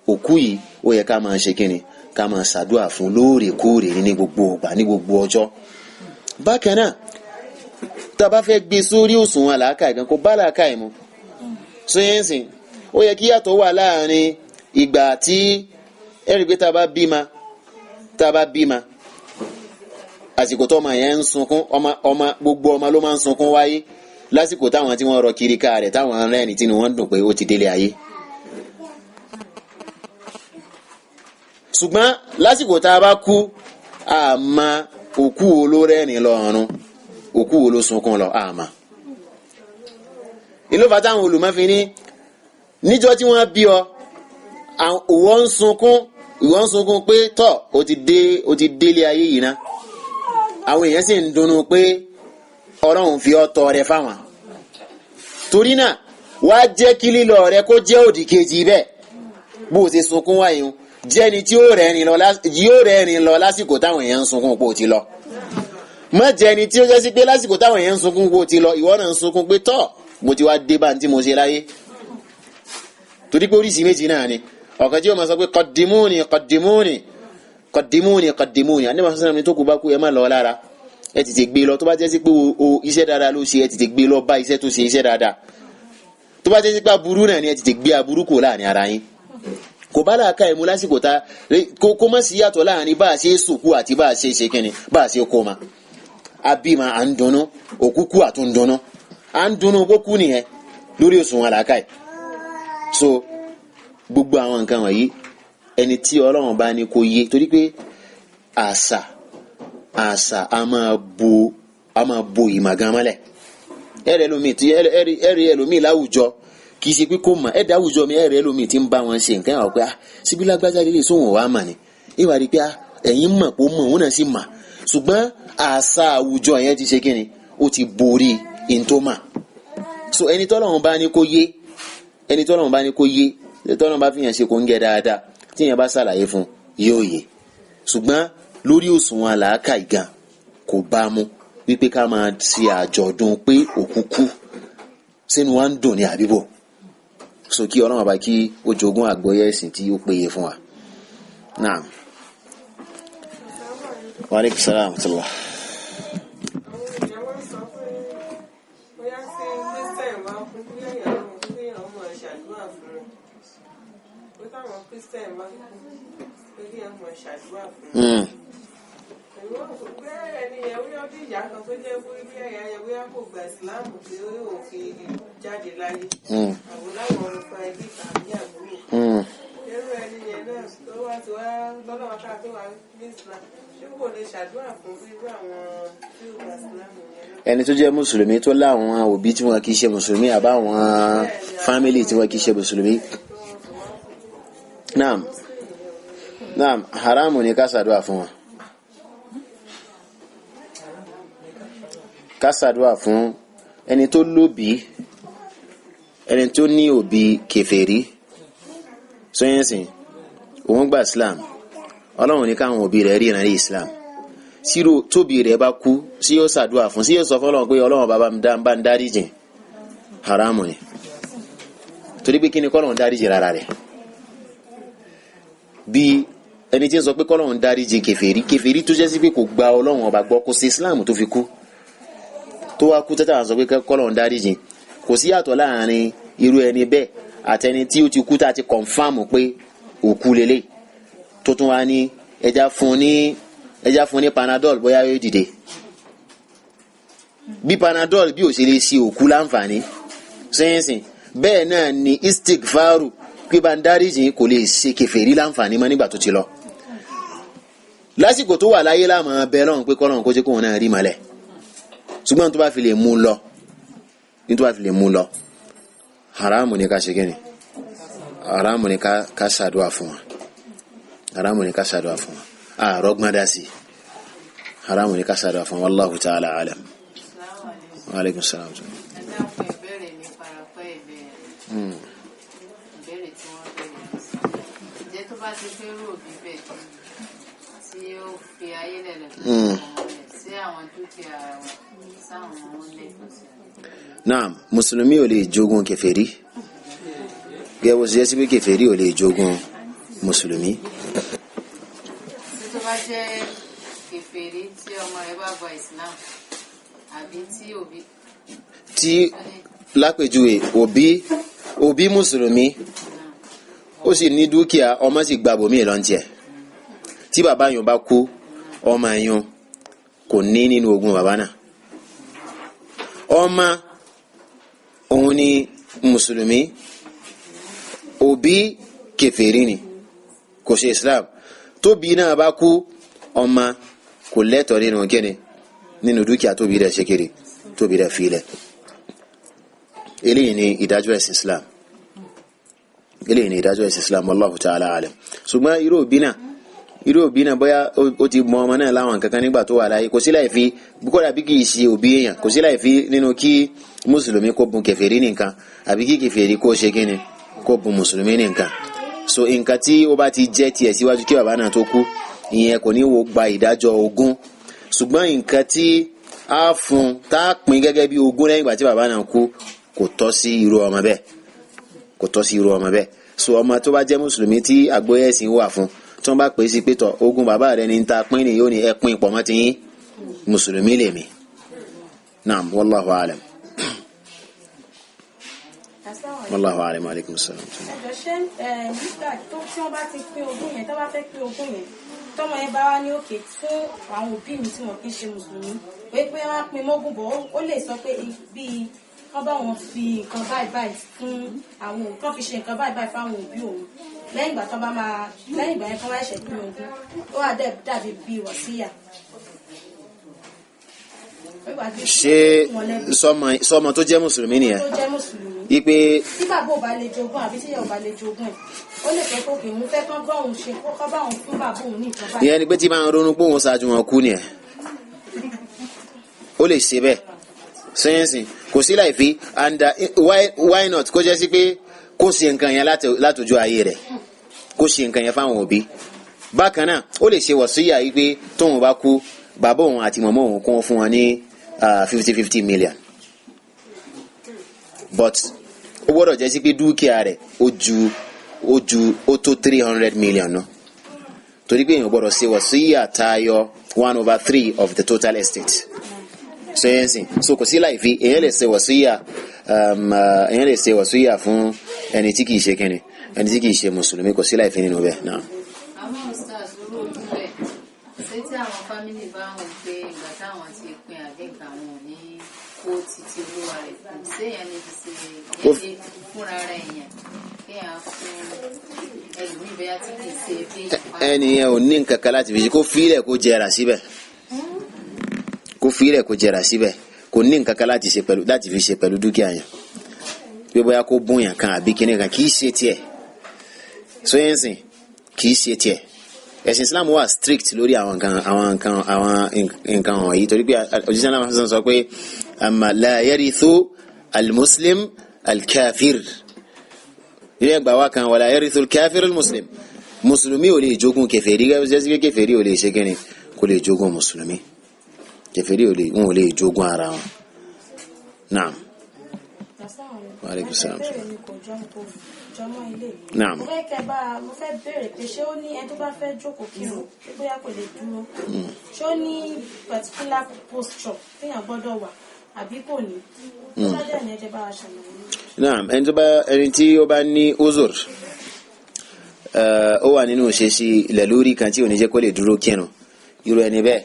Òkú yìí, ó yẹ ká máa ṣe kíni, ká máa ṣàdúà fún lóòrèkóòrè, ní gbogbo ìgbà, ní gbogbo ọjọ́. Bákan náà, tá a bá fẹ́ gbé sórí òṣùwọ̀n làákàyè gan, kó bá làákàyè mu sóyẹ́nsìn. Ó yẹ kí yàtọ̀ wà láàrin ìgbà tí ẹ̀rí pé tá a bá bímọ, àsìkò tó ọmọ yẹn ń sunkún, ọmọ ọmọ gbogbo ọmọ ló máa ń sunkún wáyé lásìkò táwọn tí wọ́n rọ kiri ká rẹ̀, táwọn rẹ́rìn tí wọ́n ń dùn pé ó ti délé ayé. Ṣùgbọ́n lásìkò tá a bá kú, àmọ́ òkú wo ló rẹ́rìn lọ ọ̀run, òkú wo ló sunkún lọ, àmọ́ ìlú fata. Àwọn olùmọ́fin ní níjọ́ tí wọ́n bí ọ, ìwọ ń sunkún, ìwọ ń sunkún pé tọ́ o ti dé, o ti délé ayé yìí ná. Àwọn èèyàn sì ń dunnú pé Ọlọ́run fi ọ́ tọrẹ fáwọn. Torí náà, wá jẹ́ kí lílọ rẹ kó jẹ́ òdì kejì bẹ́ẹ̀. Bó o ṣe sunkún wáyé, jẹ́ni tí yóò rẹ́rìn lọ lásìkò táwọn èèyàn ń sunkún pé o ti lọ. Má jẹ́ni tí ó jẹ́ sí pé lásìkò táwọn èèyàn ń sunkún pé o ti lọ, ìwọ náà ń sunkún pé tọ́ mo ti wá dé bá ní tí mo ṣe láyé. Torí pé oríṣi méjì náà ni. Ọ̀kan tí yóò máa sọ pé qaddimuni, qaddimuni, qaddimuni, qaddimuni. Àní màá sọ́nà mi tó kú bá kú, ẹ má lọ lára, ẹ tètè gbé lọ. Tó bá jẹ́ sí pé o iṣẹ́ dáadáa ló ṣe, ẹ tètè gbé lọ bá iṣẹ́ tó ṣe, iṣẹ́ dáadáa. Tó bá jẹ́ sí pé aburú náà ni, ẹ tètè gbé aburú kò láàrin ara yín. Kò bá làákà ẹ̀ mú lásìkò ta kó má sí yàtọ̀ láàrin bá a ṣe sòkú àti bá a ṣe ṣe kíni, bá a ṣe kó ma. Abímọ, à ń dunnú, òkú kú, àtún dunnú, à ń dunnú kó kú nìyẹn lórí òṣùwọ̀n làákà ẹ̀. So gbogbo àwọn nǹkan wọ̀nyí, ẹni tí Ọlọ́run bá ní kó yé, torí pé àṣà a máa bo ìmọ̀ gan mọ́lẹ̀. Ẹ̀rẹ̀ ẹlòmíì tí ẹ̀rẹ̀ ẹlòmíì láwùjọ, kì í ṣe pé kó mọ̀ ẹ̀dá àwùjọ mi, ẹ̀rẹ̀ ẹlòmíì tí ń bá wọn ṣe nǹkan àwọn pé ah, síbí lágbájá lè sóhun wàá mà ní ìwà rí pé ah, ẹ̀yin mọ̀ pé ó mọ̀, òun náà sì mà, ṣùgbọ́n àṣà àwùjọ yẹn ti ṣe kíni, ó ti borí ìntòmà. So ẹni tọ́lọ́run bá ní kó yé, ẹni tọ́lọ́run bá ní kó yé, tọ́lọ́run bá fi hàn ṣe kó ń gẹ dáadáa, tí yẹn bá ṣàlàyé fún yóò yé. Ṣùgbọ́n lórí òṣùwọ̀n àlàákà ìgàn, kò bá mu wípé ká máa ṣe àjọ̀dún pé òkú kú, sínú wa ń dùn ní àbíbò. So kí Ọlọ́run bá kí ó jogún àgbọ́yé ẹ̀sìn tí ó péye fún wa. Naam. Wa aleykum salaam wa rahmatullah. Àwọn èèyàn wọ́n sọ pé bóyá tí Christian bá kú, bóyá ìyàwó pé àwọn máa ṣàdúrà fún wọn, pé táwọn Christian bá kú, pé kí wọ́n máa ṣàdúrà fún wọn. Èmi wọ́n rò pé ẹni yẹn, bóyá bí ìyá kan tó jẹ́ pé bí ẹ̀yà yẹn, bóyá kò gba ìsìláàmù tí ó yóò fi jáde láyé. Àwọn láwọn ọmọ ẹbí tàbí àbúrò. Irú ẹni yẹn náà tó wá ti wá lọ́nà ká tó wá ní Islam, ṣé kò lè ṣàdúrà fún irú àwọn tí ò gba ìsìláàmù yẹn náà? Ẹni tó jẹ́ mùsùlùmí tó láwọn òbí tí wọn kì í ṣe mùsùlùmí, àbáwọn family tí wọn kì í ṣe mùsùlùmí. Naam, naam, haramu ni ká ṣàdúrà fún wọn. Ká ṣàdúrà fún ẹni tó lóbìí, ẹni tó ní òbí kèfèrí sọyẹnsìn, òun gba Islam, Ọlọ́run ní káwọn òbí rẹ̀ ríran ní Islam. Sírò tóbi rẹ̀ bá kú, sí yóò ṣàdúrà fún, sí yóò sọ fọlọ́run pé Ọlọ́run bàbá mi bá ń dáríjìn? Haramu ni. Torí pé kí ni kọ́lọ́run dáríjìn rárá rẹ̀? Bí ẹni tí ń sọ pé kọ́lọ́run dáríjì kèfèrí, kèfèrí tó jẹ́ sí pé kò gba Ọlọ́run ọba gbọ́, kò sí Islam tó fi kú, tó wá kú tẹ́tà sọ pé kọ́lọ́run dáríjì, kò sí yàtọ̀ láàrin irú ẹni bẹ́ẹ̀ àtẹni tí ó ti kú tá a ti kọ̀nfàmù pé òkú lélẹ̀, tó tún wá ní ẹja fún ní Panadol bóyá yóò dìde. Bí Panadol bí ò ṣe lè ṣe òkú láǹfààní sẹ́yìnsìn, bẹ́ẹ̀ náà ni istigfaru pé bá ń dáríjì kò lè ṣe kèfèrí láǹfààní mọ́ nígbà tó ti lọ. Lásìkò tó wà láyé láàmú abẹ́ lọ́hùn pé kọ́lọ́hùn kó jẹ́ kóun náà rí mọ́lẹ̀, ṣùgbọ́n tó bá fi lè mú lọ, ní tó bá fi lè mú lọ, haramu ni ká ṣe kí ni, haramu ni ká ṣàdúrà fún wa, haramu ni ká ṣàdúrà fún wa, àrọ́gbọ́n dá sí, haramu ni ká ṣàdúrà fún wa. Wallahu ta'ala alam. Wa alaikum salam. Ìbéèrè tí wọ́n béèrè, ǹjẹ́ tó bá ti fẹ́ rò bí bẹ́ẹ̀ tí ó fi ayé lẹ̀lẹ̀ tó sí àwọn dúkìá wọn sáwọn ọmọ lẹ́tọ̀ọ́ sí? Naam, mùsùlùmí ò lè jogún kèfèrí, gẹ́gẹ́ bó ṣe jẹ́ sí pé kèfèrí ò lè jogún mùsùlùmí. Tí tó bá jẹ́ kèfèrí tí ọmọ rẹ̀ bá gba Islam àbí tí òbí. Tí lápèjúwe òbí mùsùlùmí ó sì ní dúkìá, ọmọ sì gba bòmíì lọ́ntìẹ̀, tí bàbá yẹn bá kú, ọmọ yẹn kò ní nínú ogún bàbá náà. Ọmọ òun ni mùsùlùmí, òbí kèfèrí ni, kò ṣe Islam. Tóbi náà bá kú, ọmọ kò lẹ́tọ̀ọ́ nínú kíni, nínú dúkìá tóbi rẹ̀ ṣe kiri, tóbi rẹ̀ filẹ̀. Eléyìí ni ìdájọ́ ẹ̀sìn Islam, eléyìí ni ìdájọ́ ẹ̀sìn Islam. Wallahu ta'ala alam. Ṣùgbọ́n irú òbí náà bóyá ó ti mọ ọmọ náà láwọn kankan nígbà tó wà láyé, kò sí láì fi, kódà bí kì í ṣe òbí èèyàn, kò sí láì fi nínú kí mùsùlùmí kó bùn kèfèrí nìkan, àbí kí kèfèrí kó ṣe kíni, kó bùn mùsùlùmí nìkan. So nǹkan tí ó bá ti jẹ́ tiẹ̀ síwájú kí bàbá náà tó kú, ìyẹn kò ní wo gba ìdájọ́ ogún. Ṣùgbọ́n nǹkan tí a fún tá a pín gẹ́gẹ́ bí ogún lẹ́yìn ìgbà tí bàbá náà kú, kò tọ́ sí irú ọmọ bẹ́ẹ̀, kò tọ́ sí irú ọmọ bẹ́ẹ̀. So ọmọ tó bá jẹ́ mùsùlùmí tí àgbóyè ẹ̀sìn wà fún, tí wọ́n bá pè é sí pé tọ̀ ogún bàbá rẹ ní ta pín ní, yóò ní ẹ pín pọ̀ mọ́ ti yín, mùsùlùmí lèmi. Naam, wallahu alam. Wallahu alam. Alaikum salam. Ẹjọ ṣé nígbà tó tí wọ́n bá ti pín ogún yẹn, tó bá fẹ́ pín ogún yẹn, tọmọ yẹn bá wá ní òkè fún àwọn òbí mi tí wọn kì í ṣe mùsùlùmí, pé wọ́n á pín mọ́gùn bọ̀, ó lè sọ pé bíi wọ́n bá wọn fi nǹkan báyìí báyìí fún àwọn, kan fi ṣe nǹkan báyìí báyìí fáwọn òbí òun, lẹ́yìn ìgbà tó bá máa, lẹ́yìn ìgbà yẹn kán wá ṣẹ̀ pín ogún, ó wà dàbí bíi wọ̀síyà. Ṣé sọmọ tó jẹ́ mùsùlùmí nìyẹn? Tó jẹ́ mùsùlùmí. Ipe tí bàbá ò bá lè jogún àbí tíyà ò bá lè jogún ẹ̀, ó lè fẹ́ kókè òun fẹ́ kán bá òun ṣe kó bá òun fún bàbá òun ní nǹkan báyìí. Ìyẹn ni pé tí máa ń ronú pé òun ṣáájú wọn kú nìyẹn, ó lè ṣe bẹ́ẹ̀ sẹ́yìnsìn, kò sí láì fi. And why not kó jẹ́ sí pé kó ṣe nǹkan yẹn látọjú ayé rẹ̀, kó ṣe nǹkan yẹn fáwọn òbí. Bákan náà ó lè ṣe wọ̀síyà yìí pé tóun bá kú, bàbá òun àti màmá òun kún fún wọn ní 50-50 million, but ó gbọ́dọ̀ jẹ́ sí pé dúkìá rẹ̀ ó ju ó tó 300 million náà, torí pé èèyàn gbọ́dọ̀ ṣe wọ̀síyà tayọ 1/3 of the total estate. Sẹ́yìnsìn, so kò sí láì fi, èèyàn lè ṣe wọ̀síyà, èèyàn lè ṣe wọ̀síyà fún ẹni tí kìí ṣe kíni, ẹni tí kìí ṣe mùsùlùmí, kò sí láì fi nínú bẹ́ẹ̀ náà. Àwọn stars rò bẹ́ẹ̀, ṣé tí àwọn fámìlì bá ń wò pé ìgbà táwọn ti pín àbí nǹkan àwọn ò ní kó títí olúwa rẹ̀ kù, séèyàn lè fi ṣe yẹn fúnra rẹ̀ èèyàn kéèyàn fún ẹlòmíì bẹ́ẹ̀ tí kìí ṣe bí. Ẹni yẹn ò ní nǹkan kan láti fi ṣe, kó fílẹ̀ kó jẹrà síbẹ̀, kó fílẹ̀ kó jẹrà síbẹ̀, kò ní nǹkan kan láti ṣe pẹ̀lú, láti fi ṣe pẹ̀lú dúkìá yẹn, pé bóyá kó bóyá kan àbí kíní kan, kì í ṣe tiẹ̀. Sóyẹ́nsìn kì í ṣe tiẹ̀. Ẹ̀sìn Islam wà strict lórí àwọn nǹkan wọ̀nyí, torí pé òjíṣẹ́ náà sọ pé amma la yarithu al-muslim al-kafir, ilé ẹgbàá wa kan wala yarithu al-kafir al-muslim, mùsùlùmí ò lè jogún kèfèrí, gẹ́gẹ́ bí kèfèrí ò lè ṣe kíni, kò lè jogún mùsùlùmí, kèfèrí ò lè jogún ara wọn. Naam. Wa alaikum salam. Ìbéèrè mi kò jọ kò jọmọ́ ilé. Naam. Mo fẹ́ kẹ́ bá mo fẹ́ béèrè pé ṣé ó ní ẹni tó bá fẹ́ jókòó kírun pé bóyá kò lè dúró. Ṣé ó ní particular posture téèyàn gbọ́dọ̀ wà àbí kò ní? Tó bá dẹ̀ ní ẹ jẹ́ bá wa ṣàlàyé. Naam, ẹni tó bá ẹni tí ó bá ní uzur, ó wà nínú ìṣesí lẹ̀lórí kan tí ò ní jẹ́ kó lè dúró kírun, irú ẹni bẹ́ẹ̀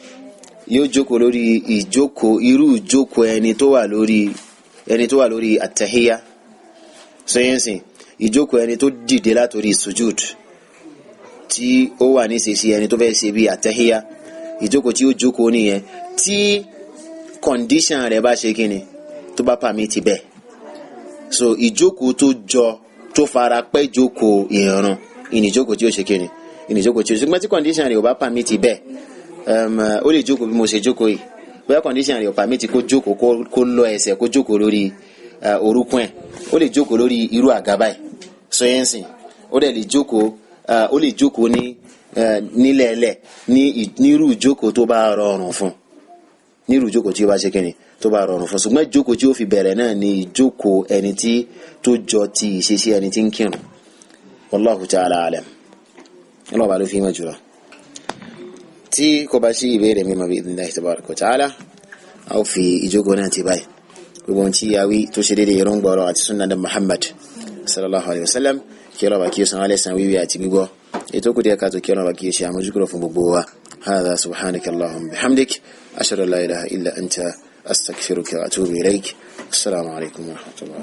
yóò jókòó lórí ìjókòó, irú ìjókòó ẹni tó wà lórí àtẹ̀híyá sẹ́yìnsìn, ìjókòó ẹni tó dìde látòrí sujud tí ó wà ní ìṣesí ẹni tó fẹ́ ṣe bí àtẹ̀híyá, ìjókòó tí ó jókòó nìyẹn, tí condition rẹ̀ bá ṣe kíni tó bá permit bẹ́ẹ̀. So ìjókòó tó jọ tó fara pẹ́ jókòó ìrun ìníjókòó tí ó ṣe kíni ìníjókòó tí ó ṣe, ṣùgbọ́n tí condition rẹ̀ ò bá permit bẹ́ẹ̀, ó lè jókòó bí mo ṣe jókòó yìí. Bóyá condition rẹ̀ ò permit kó jókòó kó lọ ẹsẹ̀ kó jókòó lórí orúnkún ẹ̀, ó lè jókòó lórí irú àga báyìí sọyẹ́nsìn, ó dẹ̀ lè jókòó, ó lè jókòó ní nílẹ̀ẹ́lẹ̀ ní nírú ìjókòó tó bá rọrùn fún, nírú ìjókòó tí ó bá ṣe kíni tó bá rọrùn fún. Ṣùgbọ́n ìjókòó tí ó fi bẹ̀rẹ̀ náà ni ìjókòó ẹni tí tó jọ ti ìṣesí ẹni tí ń kírun. Wallahu ta'ala alam, ọlọ́ọ̀bá ló fi mọ̀ jùlọ. Tí kò bá sí ìbéèrè mímọ́, bí idhnillahi tabaraka wa ta'ala, a ó fi ìjókòó náà ti báyìí. Gbogbo ohun tí a wí tó ṣe déédéé èròǹgbà ọ̀rọ̀ àti sunnah da Muhammad sallallahu alayhi wa sallam, kí ọlọ́ba kí ó san alẹ́ san wíwí àti gbígbọ́ ètò kù díẹ̀ káàtó, kí ọlọ́ba kí ó ṣe àmójúkúrò fún gbogbo wa. Hadha, subhanaka allahumma bihamdik, ashhadu an la ilaha illa anta, astaghfiruka wa atubu ilayk. Assalamu alaykum wa rahmatullah.